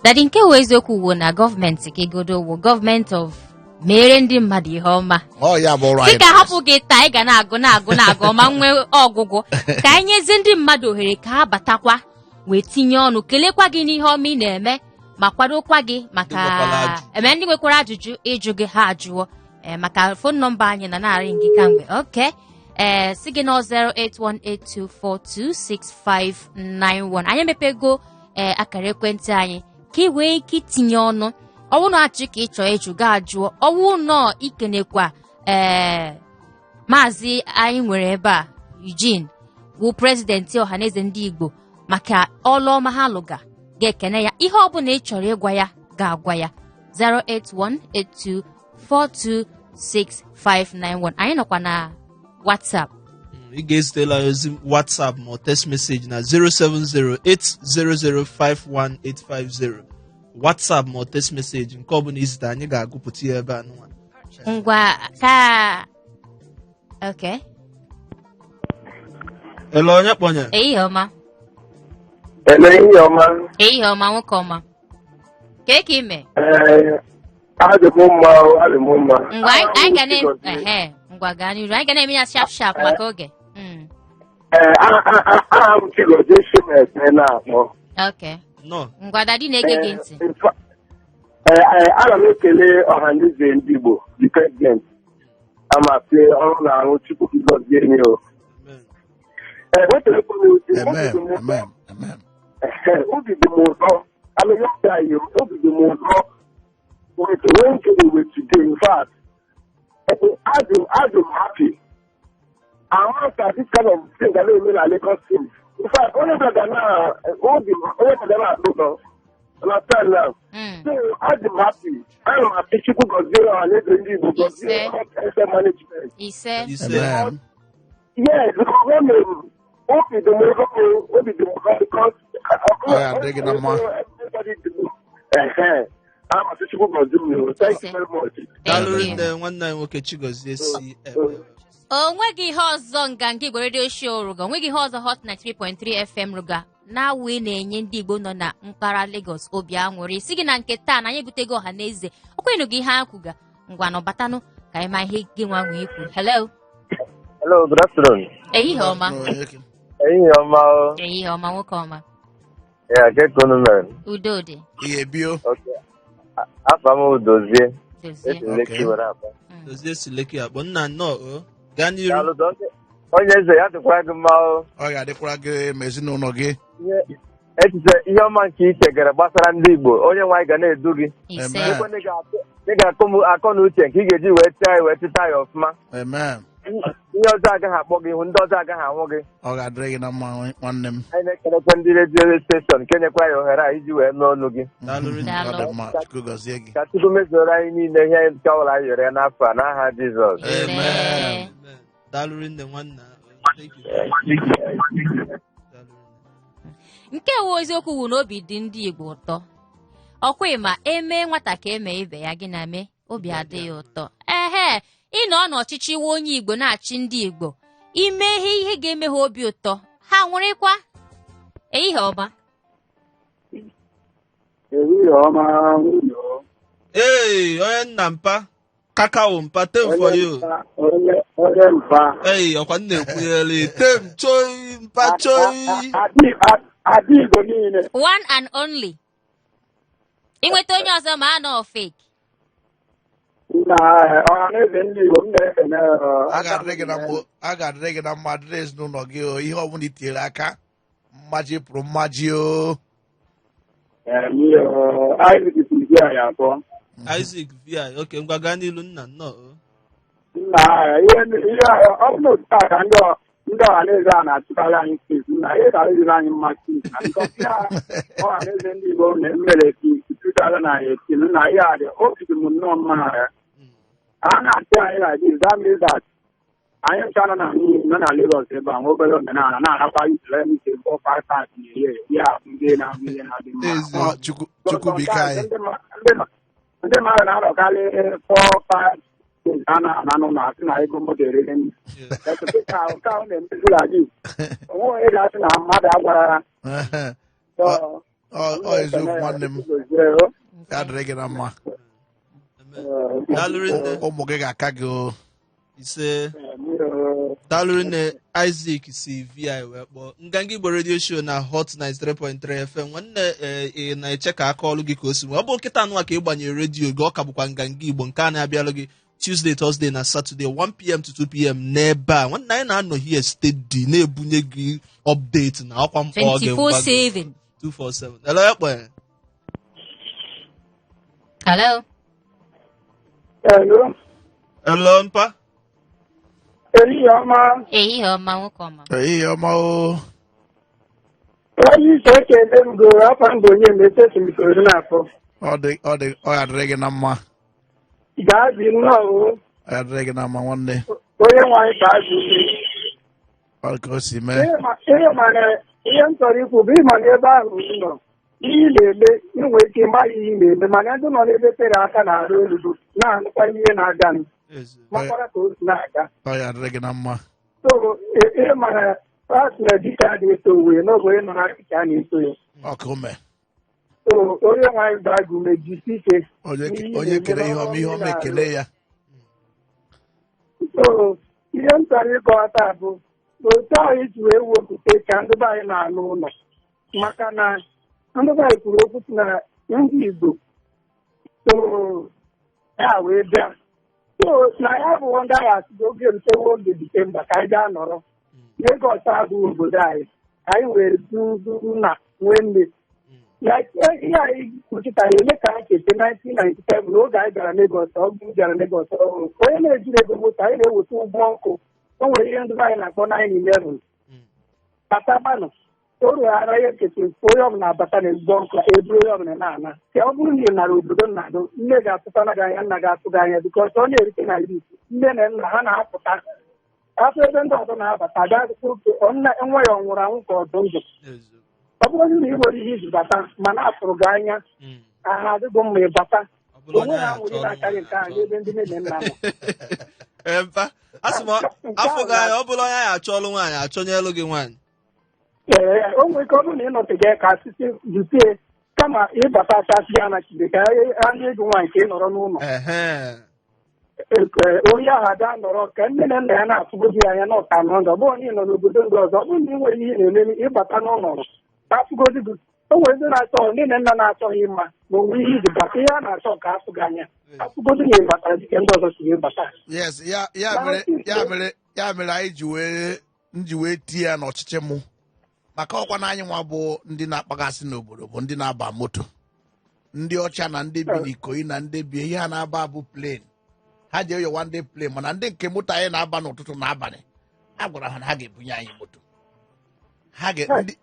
Daddy, nke wụ eziokwu wụ na gọọmenti ka egodo wụ gọọmenti of mere ndị mmadụ ihe ọma. Ọ ya bụ ọrụ anyị. Dịka hapụ gị taa, ị ga na-agụ, na-agụ, na-agụ ọma nwee ọgwụgwụ. Ka anyị nyezie ndị mmadụ ohere ka ha batakwa wee tinye ọnụ, kelekwa gị n'ihe ọma ị na-eme ma kwadokwa gị maka Ndị nwekwara ajụjụ. eme ndị nwekwara ajụjụ ịjụ gị, ha ajụọ. Ee, maka phone number anyị na na-arị gị kamgbe oke ee si gị nọ 08182426591. Anyị emepego ee akara ekwentị anyị ka ị nwee ike itinye ọnụ. Ọwụ na achị ka ị chọọ ịjụ, gaa jụọ. Ọwụ nọ ikenekwa ee maazị anyị nwere ebe a, Eugene, bụ president Ọhaneze ndị Igbo, maka ọlụ ọma ha lụga, ga-ekene ya. Ihe ọbụla ị chọrọ ịgwa ya, ga-agwa ya. 08182426591. Anyị nọkwa na WhatsApp. Ị ga-ezitela anyị ozi WhatsApp ma ọ text message na 07080051850. WhatsApp ma ọ text message, nke ọbụla izite, anyị ga-agụpụta ya ebe a nụnwa. Ngwa ka okay. Ele onye kpọnye? Ehihie ọma. Ele, ihe ọma. Ehihie ọma, nwoke ọma. Kee ka ime? Ee, adị m mma o, adị m mma. Ngwa, anyị ga na ehe. Ngwa, gaa n'iru, anyị ga na-eme ya sharp sharp maka oge. Ee, aha m Chigozie Chimezie na-akpọ. Okay. Nọ. Ngwa, daddy na-ege gị ntị. Ee, ana m ekele Ọhaneze ndị Igbo, the president. Amasị ọrụ na-arụ, Chukwu gọzie nye o. Amen. Ee, wetara m obi Amen. dị m ụtọ. Amen. Amen. Ee, obi dị m ụtọ. I'm a young guy, yo. Obi dị m ụtọ. With when with today, in fact, I'm happy. I want that this kind of thing that na-eme na Lagos State. In fact, onye ọbụla ga na obi onye ọbụla ga na-atụ ụtọ. Understand now? Mm. So, I'm happy. Ana m asị Chukwu gọzie Ọhaneze ndị Igbo, gọzie Ise. Hot FM management. Ise. Ise. Amen. Yes, because when obi dị m ụtọ, obi dị m ụtọ because Ọ ya adịrị gị na mma. Everybody dị m. Ehe. Ana m asị Chukwu gọzie unu. Thank you Ise. very much. Thank Daalụ you. nne, nwanne anyị nwoke Chigozie si O nweghị ihe ọzọ Nganga Igbo Radio Show rụga, o nweghị ihe ọzọ Hot 93.3 FM rụga na-awụ na-enye ndị Igbo nọ na mpaghara Lagos obi aṅụrị, si gị na nke taa na anyị ebutego ọha na eze okwenụ gị ihe akwụga. Ngwa, batanụ ka anyị ma ihe gị nwa nwee ikwu. Hello. Hello, good afternoon. Ehihie ọma. Ehihie ọma o. Ehihie ọma, nwoke ọma. Ya, ke ka unu mere? Udo dị. Ihe bio. Okay. Afa m bụ Dozie. Dozie. Esi m Lekki were akpọ. Dozie si Lekki akpọ. Nna, nnọọ o, gaa n'iru. Daalụ, onye eze, ya dịkwara gị mma o. Ọ ga-adịkwara gị ma ezinụlọ gị. Ihe echiche ihe ọma nke iche gara gbasara ndị Igbo, onye nwe anyị ga na-edu gị. Ise. Amen. Ekwe na ị ga-akụ m akọ na uche nke ị ga-eji wee chịa anyị, wee chịta ya ọfụma. Amen. Ihe ọjọọ agaghị akpọ gị ihu, ndị ọjọọ agaghị anwụ gị. Ọ ga-adịrị gị na mma, nwanne m. Anyị na-ekelekwa ndị redio station nke nyekwa ya ohere a iji wee nụ ọnụ gị. Daalụ rinne. Daalụ. Ọ dị mma. Chukwu gọzie gị. Ka Chukwu mezuoro anyị niile ihe nke ọbụla anyị yọrọ ya n'afọ a, n'aha Jizọs. Ise. Amen. Daalụ rinne, nwanna. Thank you. Daalụ rinne. Nke wu eziokwu wụ na obi dị ndị Igbo ụtọ. Ọkwa ma emee nwata ka eme ibe ya, gị na mee obi adịghị ụtọ. Ehe, ịnọ n'ọchịchị iwe onye Igbo na-achị ndị Igbo, ime ihe ga-eme ha obi ụtọ, ha nwụrịkwa. Ehihie ọma. Ehihie ọma, nwunye. Ee, onye nna, mpa kakao, mpa tem for you. Onye mpa. Ee, ọkwa nna ekwunyere tem choi, mpa choi. Adị Igbo niile. One and only. Inweta onye ọzọ ma a nọ fake. Nna, Ọhaneze ndị Igbo, m na-ekene. A ga-adịrị gị na mma, a ga-adịrị gị na mma, dịrị ezinụlọ gị o. Ihe ọbụla i tinyere aka, mmaji pụrụ mmaji o. Isaac si ya abụọ. Isaac vi, ok, ngwa, gaa n'ilu, nna, nnọọ o. Nna, ihe ihe ọ bụrụ otu a ka ndị Ọhaneze a na-achịkarị anyị steeti, nna, ihe gara ịdịrị anyị mma steeti na because ihe a Ọhaneze ndị Igbo na-emere since 2018, nna, ihe a dị obi dị m nnọọ mma na ya. A na-achị anyị like this, that means that anyị ncha nọ na Lagos ebe a nwe obere omenala na-anakwa let me say four five times in a year. Ya bụ ndị na-ahụ ihe na-adị mma. Ezi. Ọ, Chukwu, Chukwu bụ ike anyị. Ndị mmadụ na-anọkarị 4, 5 days a na-ana n'ụlọ, asị na ego moto erere nri. Nke ahụ na-emezi like this. Onwe onye ga-asị na mmadụ agwara ya. So, Ọ eziokwu, nwanne m, ya dịrị gị na mma. Amen. Daalụ rinne. Ụmụ gị ga-aka gị o. Ise. Daalụ rinne, Isaac si vi wee kpọọ Nganga Igbo Radio Show na Hot 93.3 FM. Nwanne, ee, ị na-eche ka aka ọlụ gị ka o si nwee. Ọ bụ nkịta anụwa ka ị gbanyere redio gị, ọ ka bụkwa Nganga Igbo nke a na-abịalụ gị Tuesday, Thursday na Saturday, 1 p.m. to 2 p.m. n'ebe a. Nwanne, anyị na-anọ here steady na-ebunye gị update na ọkwa mkpọ gị ngwa gị. 24/7. 247. Hello, ekpe. Hello. Hello. Hello, mpa. Ehihie ọma. Ehihie ọma, nwoke ọma. Ehihie ọma o. Onye isi, ekele m goro afọ mbụ onye mete simikoro n'afọ. Ọ dị ọ ga-adịrị gị na mma. Gaa zi nnọọ o. Ọ ga-adịrị gị na mma, nwanne. Onye nwaanyị ka azụ ume. Ọ ka o si mee. Ihe mana ihe m chọrọ ikwu bụ, ịma na ebe ahụ m nọ, ihe ị na-eme, ị nwere ike ịma ihe ị na-eme, mana ndị nọ n'ebe tere aka na-arụ elu na-anụkwa ihe na-aga, Ezi. makwara ka o si na-aga. Ọ ga-adịrị gị na mma. So ihe mana asị na dike a na-eto uwe n'oge onye nọ n'akịka a na-eto ya. Ọ ka o mee. So onye nwaanyị gbaa gị ume, jisi ike. Onye n'ihe ị onye na-eme kere ihe ọma, ihe n'ọrụ ọma ị na-arụ. ekele ya. So ihe m chọrọ ịkọwata bụ otu ahụ iji wee wepụta ka ndị be anyị na-alụ ụlọ, maka na ndị be anyị kwuru okwu sị na ndị Igbo so ya wee bịa, so na ya bụ ndị anyị asị oge rutewe oge Disemba ka anyị gaa nọrọ Lagos abụghị obodo anyị, anyị were duru na nwee nne ya. Ihe anyị kwuchitara eme ka anyị cheta 1997, oge anyị bịara Lagos. Ọ bụ bịara Lagos ọhụrụ, onye na-ejiri ego moto anyị na-eweta ụgwọ ọkụ. O nwere ihe ndị be anyị na-akpọ 911 batabanụ. O rughara ihe nkịtị, onye ọbụla abata na ezigbo ọkụ, eburu onye ọbụla na-ana. Ka ọ bụrụ na ị nara obodo nnado, nne ga-atụtana gị anya, nna ga-atụ gị anya, because ọ na-erute na iri nne na nna ha na-apụta afọ ebe ndị ọzọ na-abata gaa nna nwa ya ọ nwụrụ anwụ ka ọ dị ndụ. Ọ bụrụ na ị nwere ihe iji bata mana atụrụ gị anya, aha adịgo mma ịbata Ọ bụrụ onwe onye ha ahụ nwere achọrọ na-akarị nke ahụ ebe ndị nne na nna nọ. Ee, mpa asị m afọ gị anya, ọ bụrụ onye ahụ achọọlụ nwaanyị, achọnyelụ gị nwaanyị. Ee, o nwere ike ọ bụrụ na ị nọteghị ka asịsị zutie kama ịbata achasị ya na chibe ka anya ego nwaanyị ka ị nọrọ n'ụlọ. Ee, onye ahụ abịa nọrọ ka nne na nna ya na-afụgozi ya anya na ọka nọ ndụ. Ọ bụrụ na ị nọ n'obodo ndị ọzọ, ọ bụrụ na ị nwere ihe na-eme ịbata n'ụlọ afụgozi gị. O nwere ndị na-achọ nne na nna na-achọghị ịma ma o nwere ihe iji bata. Ihe a na-achọ ka afụ gị anya, afụgozi na ịbatara dịka ndị ọzọ si wee bata. Yes, ya ya mere ya mere ya mere anyị ji wee m ji wee tie ya n'ọchịchị mụ, maka ọkwa na anyị nwa bụ ndị na-akpagasị n'obodo bụ ndị na-aba moto. Ndị ọcha na ndị bi n'Ikoyi na ndị bi ihe ha na-aba bụ plane, ha ji eyowa ndị plane, mana ndị nke moto anyị na-aba n'ụtụtụ na abalị, a gwara ha na ha ga-ebunye anyị moto. Ha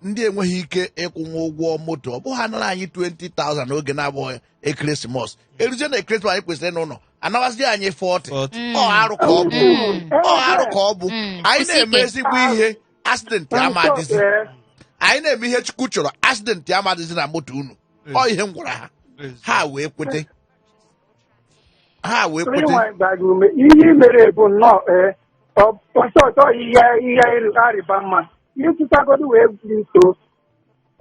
ndị enweghị ike ịkwụnwu ụgwọ moto, ọ bụghị ha nara anyị 20,000 n'oge na-abụghị ekeresimesi. Eruzie na ekeresimesi anyị kwesịrị n'ụlọ, anawazi anyị 40. 40. Ọ arụ ka ọ bụ, ọ arụ ka ọ bụ. Anyị Kwụsị na-eme ike. ezigbo ihe, accident ama adịzi. Anyị na-eme ihe Chukwu chọrọ, accident ama adịzi na moto unu. Ọ ihe m gwara ha, ha wee kwete, ha wee Onye kwete. nwaanyị gbara gị ume. Ihe i mere bụ nnọọ ee ọsọ ọsọ ihe ihe arịba mma ịtụtagodo wee buru nso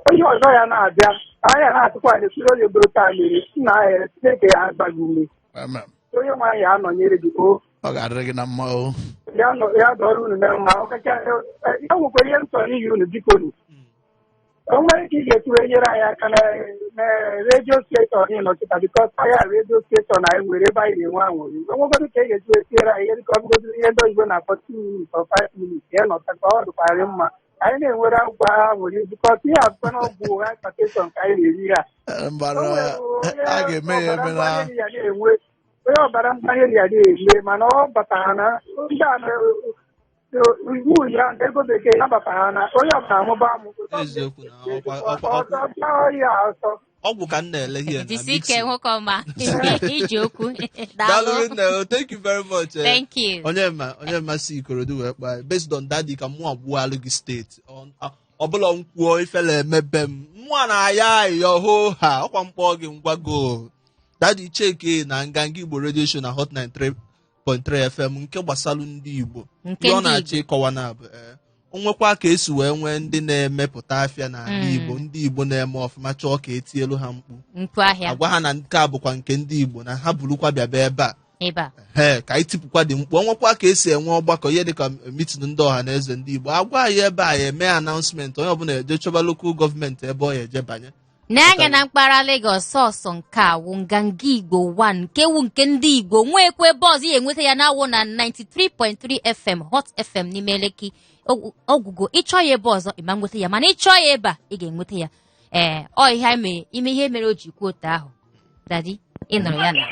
onye ọzọ ya na-abịa anya na-atụkwa anyị siri onye bụrụ taa mere nna ya. Chineke ya agba gị ume. Amen. Onye nwaanyị ya anọnyere gị o. Ọ ga-adịrị gị na mma o. Ya nọ ya dọrọ unu na mma. Ọkacha ya nwekwara ihe m chọrọ iyi unu, biko nu, o nwere ka ị ga-esi wee nyere anyị aka na redio station ị nọ kịta, because ahịa redio station anyị nwere ebe anyị na-enwe anwụrụ. Onwegodo ka ị ga-esi wee tinyere anyị ihe dịka ọ bụgodo ihe ndị oyibo na-akpọ 2 minutes or 5 minutes, ya nọta ka ọ dịkwarị mma anyị na-enwere akwụkwọ anwụrụ, because ihe abụkwa na ọgwụ hypertension ka anyị na-eri ha. Mbara. O nwere onye A ga-eme ya ọbara eme na mgbali ya na-enwe, onye ọbara mgbali ya na-eme, mana ọ batara na ndị a iwu ya na ego bekee ya batara na onye ọbụla amụba amụ. Eziokwu na ọsọ ya ọsọ. Ọgwụ ka m na-ele here na Jisi ike. mixing. Nwoke ọma, iji okwu. Daalụ Daalụ. rinne o, thank you very much. Thank you. Onye ma onye ma si Ikorodu wee kpaa anyị. Based on daddy ka mụ agbualụ gị steeti ọbụla m kwuo ifele emebe m mụa na-aya ayọ ho ha ọkwa mkpọ gị ngwago daddy cheke na Nganga Igbo Radio Show na Hot 93.3 FM nke gbasalụ ndị Igbo. Nke Ihe ọ ndị na-achọ Igbo. ịkọwa na bụ o nwekwa ka esi wee nwee ndị na-emepụta afịa n'ala Igbo, ndị Igbo na-eme ọfụma, chọọ ka etielu ha mkpu Mkpu ahịa. Agwa ha na nke a bụkwa nke ndị Igbo, na ha burukwa bịaba ebe a Ebe a. Ee, ka anyị tipụkwa dị mkpu. Ọnwekwa ka esi enwe ọgbakọ, ihe dịka meeting ndị ọha na eze ndị Igbo, agwa anyị ebe a ya eme announcement, onye ọbụla eje chọba local government ebe ọ ya eje banye. N'anya na mpaghara Lagos, sọsọ nke a wụ Nganga Igbo 1 nke wu nke ndị Igbo nwekwa ebe ọzọ ya enweta ya na-awụ na 93.3 FM, Hot FM n'ime Lekki. Ọgwụgwọ ịchọ ya ebe ọzọ ịma nweta ya, mana ịchọ ya ebe a ị ga-enweta ya. Ee, ọ ihe anyị mere ime ihe mere o ji kwuo otu ahụ. Daddy, ị nụrụ ya na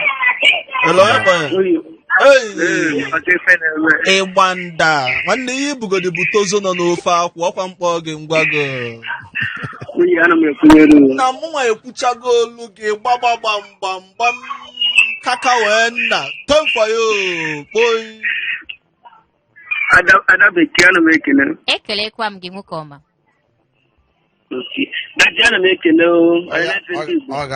Hello, onye kpọrọ? Hey! Ịgba nda nwanne, ihe ibugodi bụ tozo nọ n'ofe akwụ ọkwa mkpọ gị ngwago. Nwunye, ana m ekwunyere unu. Na mụnwa ekwuchago olu gị gbagbagbam gbam gbam kaka wee nna tem for you kpoi. Ada Ada Bekee, ana m ekele. Ekelekwa m gị, nwoke ọma. Okay. Daddy, ana m ekele o. Ọhaneze ndị Igbo. Ọ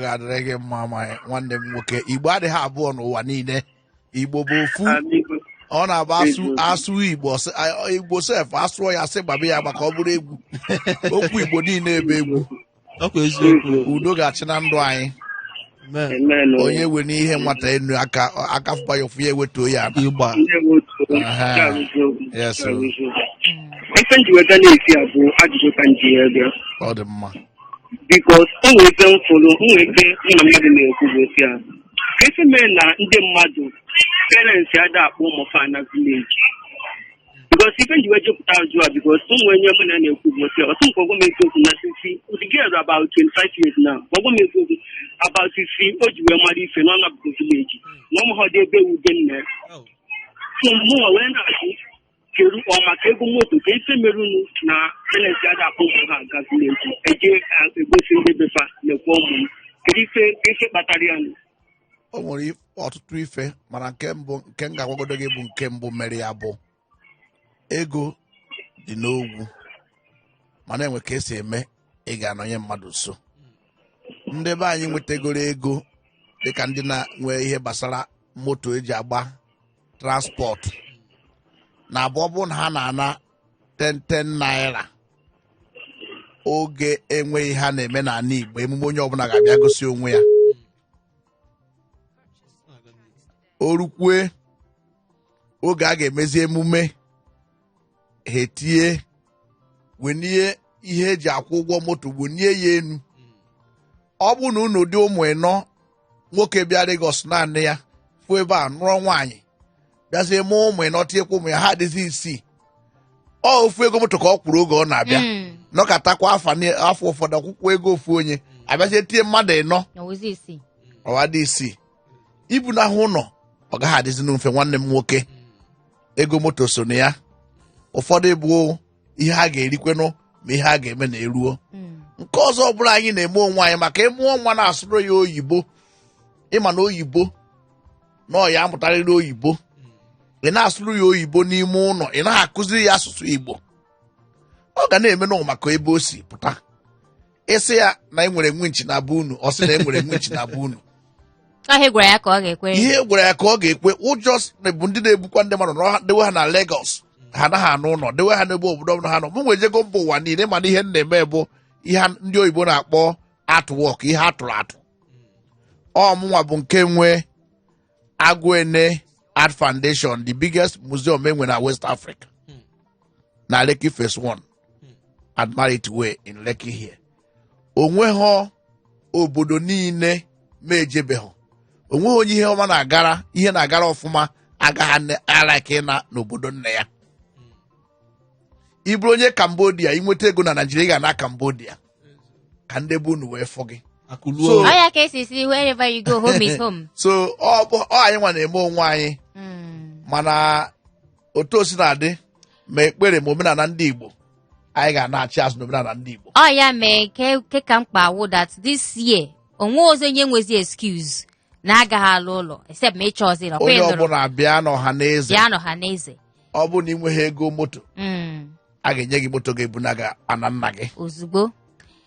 ga-adịrị gị mma ma nwanne m nwoke. Igbo adịghị abụọ n'ụwa niile, Igbo bụ ofu. Amigo. Ọ na-agba asụ Eziokwu. asụ Igbo Igbo sef asụọ ya sị gbabe ya maka ọ bụrụ egwu okwu Igbo niile ebe egwu. Ọkwa eziokwu. Udo ga-achị na ndụ anyị. Amen. Amen o. Onye were ihe nwata enu aka aka fụkwa ya ụfụ, ya ewetuo ya ala. Ịgba. Ndewo otu. Aha. Nke a bụ eziokwu. Yes, Nke a bụ o. eziokwu. Ife m ji weta na-esi a bụ ajụjụ ka m ji ya bịa. Ọ dị mma. Because o nwere ife m fụrụ, o nwere ife mụ na mmadụ na-ekwu bụ osi a. Ka ife mere na ndị mmadụ, parents ada akpọ ụmụ fa na village. Because ife m ji wee jepụta ajụ a, because o nwere onye mụ na ya na-ekwu bụ osi a. Ọtụ nke ọgwa m eziokwu na sisi, the girl about 25 years now, ọgwa m eziokwu about sisi o ji wee mara ife na ọ nabụgo village. Na ọ mahọdụ ebe ube nna ya. So mụnwa wee na-ajụ, kedu ọ maka ego moto ka ife mere unu na parents ada akpọ ụmụ ha aga village eje egosi ndị befa lekwa ụmụ m, kedu ife kpatara ya nụ? O nwere ọtụtụ ife, mana nke mbụ nke m ga-agwagodo gị bụ nke mbụ mere ya bụ ego dị n'ogwu, mana enwe ka esi eme ị ga-anọnye mmadụ nso. Ndị be anyị nwetagoro ego dịka ndị na-nwe ihe gbasara moto eji agba transport na abụọ bụ na ha na-ana 10 naira oge enweghị ha na-eme n'ala Igbo, emume onye ọbụla ga-abịa gosi onwe ya. O rukwue oge a ga-emezi emume, ha etie wenie ihe eji akwụ ụgwọ moto, wenie ya enu. Ọ bụ na unu dị ụmụ ịnọ, nwoke bịa Lagos naanị ya fụ ebe a nụrụ nwaanyị, bịazie mụọ ụmụ ịnọ, tinyekwa ụmụ ya, ha adịzi isii. Ọ ofu ego moto ka ọ kwụrụ oge ọ na-abịa. Nọkatakwa afọ ụfọdụ akwụkwọ ego ofu onye abịazie tie mmadụ ịnọ, Ọwụzi isii. Ọwa dị isii ibu n'ahụ ụlọ, ọ gaghị adịzi mfe. Nwanne m nwoke, ego moto so na ya. Ụfọdụ bụ ihe a ga-erikwenụ ma ihe a ga-eme na eruo. Nke ọzọ ọbụla anyị na-eme onwe anyị maka ịmụọ nwa na-asụrụ ya oyibo, ịma na oyibo na ọ ya amụtarịrị oyibo, ị na-asụrụ ya oyibo n'ime ụlọ, ị naghị akụziri ya asụsụ Igbo, ọ ga na-eme n'ụwa maka ebe o si pụta. Ịsị ya na e nwere winch na be unu, ọ sị na e nwere winch na be unu. Ọ gwara ya ka ọ ga-ekwe. Ihe gwara ya ka ọ ga-ekwe. Ụjọ bụ ndị na-ebukwa ndị mmadụ na dewe ha na Lagos, ha anaghị anụ ụlọ, dewe ha n'ebe obodo ọbụla ha nọ. Mụ nwejego mba ụwa niile, mana ihe m na-eme bụ ihe ndị oyibo na-akpọ artwork, ihe atụrụ atụ. Ọ mụnwa bụ nke nwe Aguene Art Foundation, the biggest museum enwe na West Africa, na Lekki Phase 1, Admiralty Way in Lekki here. Onweghọ obodo niile ma ejebeghọ, onweghị onye ihe ọma na-agara, ihe na-agara ọfụma agaghị alike ịna n'obodo nna ya. Ị bụrụ onye Cambodia, inweta ego na Naijiria, ị ga na Cambodia ka ndị be unu wee fụ gị. Akụluo. So- Ọ ya ka esi si wherever you go, home is home. So ọ anyị nwa na-eme onwe anyị. Mana otu o si na-adị, ma ekpere ma omenala ndị Igbo, anyị ga na-achị azụ n'omenala ndị Igbo. Ọ ya mee ke ka mkpa wụ that this year onwe ọzọ onye nwezi excuse na agaghị alụ ụlọ except ma ịchọ ọzọ ịlọ. Onye ọbụla bịa n'ọha na eze. Bịa n'ọha na eze. Ọ bụrụ na ị nweghị ego moto, a ga-enye gị moto ga-ebuna gị ana nna gị ozugbo.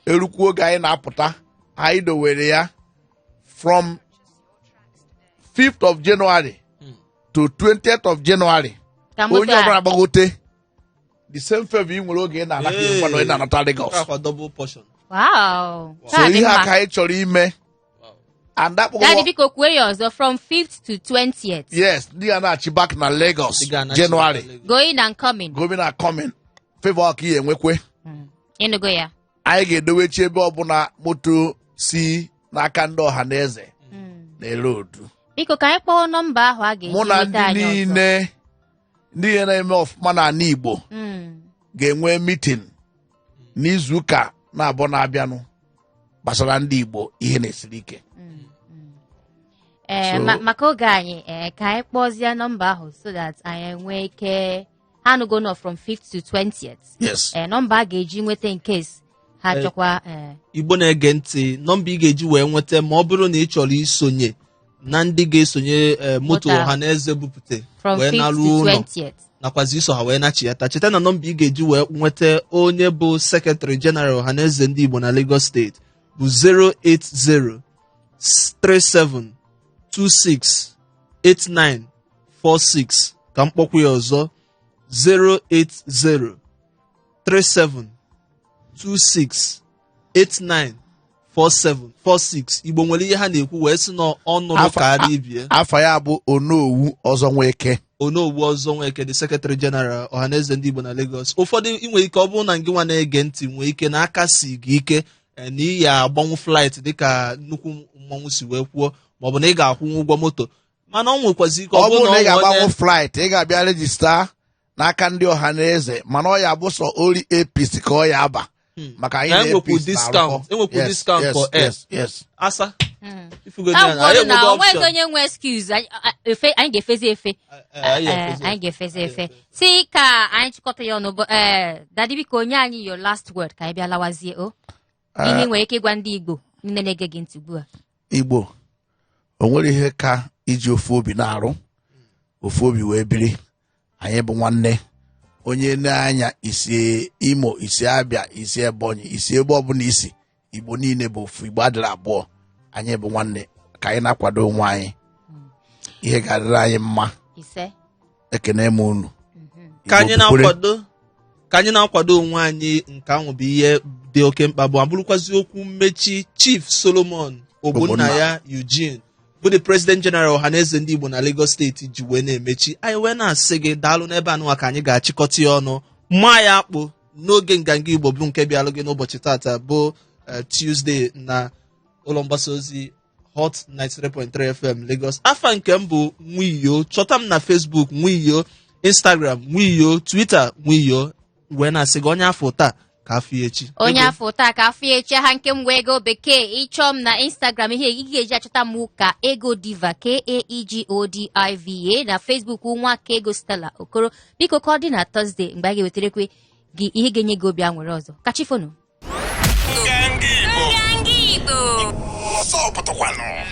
Erukwu oge anyị na-apụta, anyị dowere ya from 5th of January to 20th of January. Ka moto Onye a ọbụla gbagote, the same favor ị nwere oge ị na-anata Hey. nkwado ị na-anata Lagos. Akwa double portion. Wow. So Ka dị ihe a mma. ka anyị chọrọ ime and Daddy, akpọkọ biko kwuo ya ọzọ, from 5th to 20th. Yes, ndị ga na-achị back na Lagos. Ndị ga na-achị January. back na Lagos. Going and coming. Going and coming, favor ka ị enwekwe. Ịnụgo ya. Anyị ga-edowechi ebe ọbụla moto si n'aka ndị ọha na eze na-ere odu. Biko ka anyị kpọọ nọmba ahụ a ga-eji Mụ na nweta ndị anyị ọzọ. niile, ndị ihe na-eme ọfụma n'ala Igbo ga-enwe meeting n'izuụka na-abụọ na-abịanụ gbasara ndị Igbo ihe na-esiri ike. Ee, maka oge anyị, ee, ka anyị kpọzie nọmba ahụ so that anyị nwee ike ha nụgo nọ from 5th to 20th. Yes. Ee, nọmba a ga-eji nweta in case ha chọkwa, ee. Igbo na-ege ntị, nọmba ị ga-eji wee nweta ma ọ bụrụ na ị chọrọ isonye na ndị ga-esonye moto Moto ahụ. ọha na eze bupute from wee 5th naruo to ụlọ 20th. Nakwazi iso ha wee nachiyata. Cheta na nọmba ị ga-eji wee nweta onye bụ secretary general Ọhaneze Ndị Igbo na Lagos Steeti bụ 080 37 26 89 46. Ka m kpọkwa ya ọzọ, 080 37 26 89 47 46. Igbo nwere ihe ha na-ekwu wee sị na ọ nụrụ ka ibie. Afa ya bụ Onowu Ọzọ Nweke. Onowu Ọzọ Nweke, the Secretary General Ọhaneze Ndị Igbo na Lagos. Ụfọdụ ị nwere ike ọ bụrụ na ngị nwa na-ege ntị nwee ike na aka si gị ike na ị ya agbanwu flight dịka nnukwu mmọnwụ si wee kwuo, maọbụ na ị ga-akwụnwu ụgwọ moto, mana ọ nwekwazi ike ọ bụrụ na ị ọ nwee ga-agbanwu flight, ị ga-abịa register n'aka ndị ọha na eze, mana ọ ya bụ sọ ori APC ka ọ ya aba maka anyị Na na enwekwu APC discount, na-arụkọ. enwekwu Yes, discount yes, for air. yes. Asa ifugo Ha ya na anyị gwọrọ na enwego onweghị option. onye nwe excuse. Anyị ga-efezi efe. Anyị Ee, ga-efezi. Anyị ga-efezi efe si ka anyị chịkọta ya ọnụ bụ ee, Daddy, biko onye anyị your last word ka anyị bịa lawazie o ihe ị nwere ike ịgwa ndị Igbo niile na-ege gị ntị ugbu a. Igbo, o nwere ihe ka iji ofu obi na-arụ, ofu obi wee biri. Anyị bụ nwanne. Onye na-anya isi Imo, isi Abịa, isi Ebonyi, isi ebe ọbụla isi, Igbo niile bụ ofu. Igbo adịrị abụọ. Anyị bụ nwanne. Ka anyị na-akwado onwe anyị, ihe ga-adịrị anyị mma. Ise. Ekene m unu. Ka anyị Igbo kwere. na-akwado, ka anyị na-akwado onwe anyị. Nke ahụ bụ ihe dị oke mkpa, bụ abụrụkwazi okwu mmechi Chief Solomon Ogbonna ya Eugene, bụ the President General Ọhaneze Ndị Igbo na Lagos Steeti, ji wee na-emechi. Anyị wee na-asị gị daalụ n'ebe anụnwa ka anyị ga-achịkọta ya ọnụ maa ya akpụ n'oge Nganga Igbo, bụ nke bịalụ gị n'ụbọchị tata bụ Tuesday na ụlọ mgbasa ozi Hot 93.3 FM Lagos. Afa nke m bụ Nwiyo. Chọta m na Facebook, Nwiyo, Instagram, Nwiyo, Twitter, Nwiyo. Wee na-asị gị, onye afọ taa ka afọ ya echi. Onye Ego. afọ taa ka afọ ya echi. Ha nke m wee Ego Bekee. Ịchọọ m na Instagram, ihe ị ga-eji achọta m ka Ego Diva, Kaegodiva. Na Facebook, nwa ka Ego Stella Okoro. Biko, ka ọ dị na Thursday mgbe a ga-ewetarekwe gị ihe ga-enye gị obi aṅụrị ọzọ. Kachifonu. Nganga Igbo. Nganga Igbo. Ọsọ pụtakwanụ.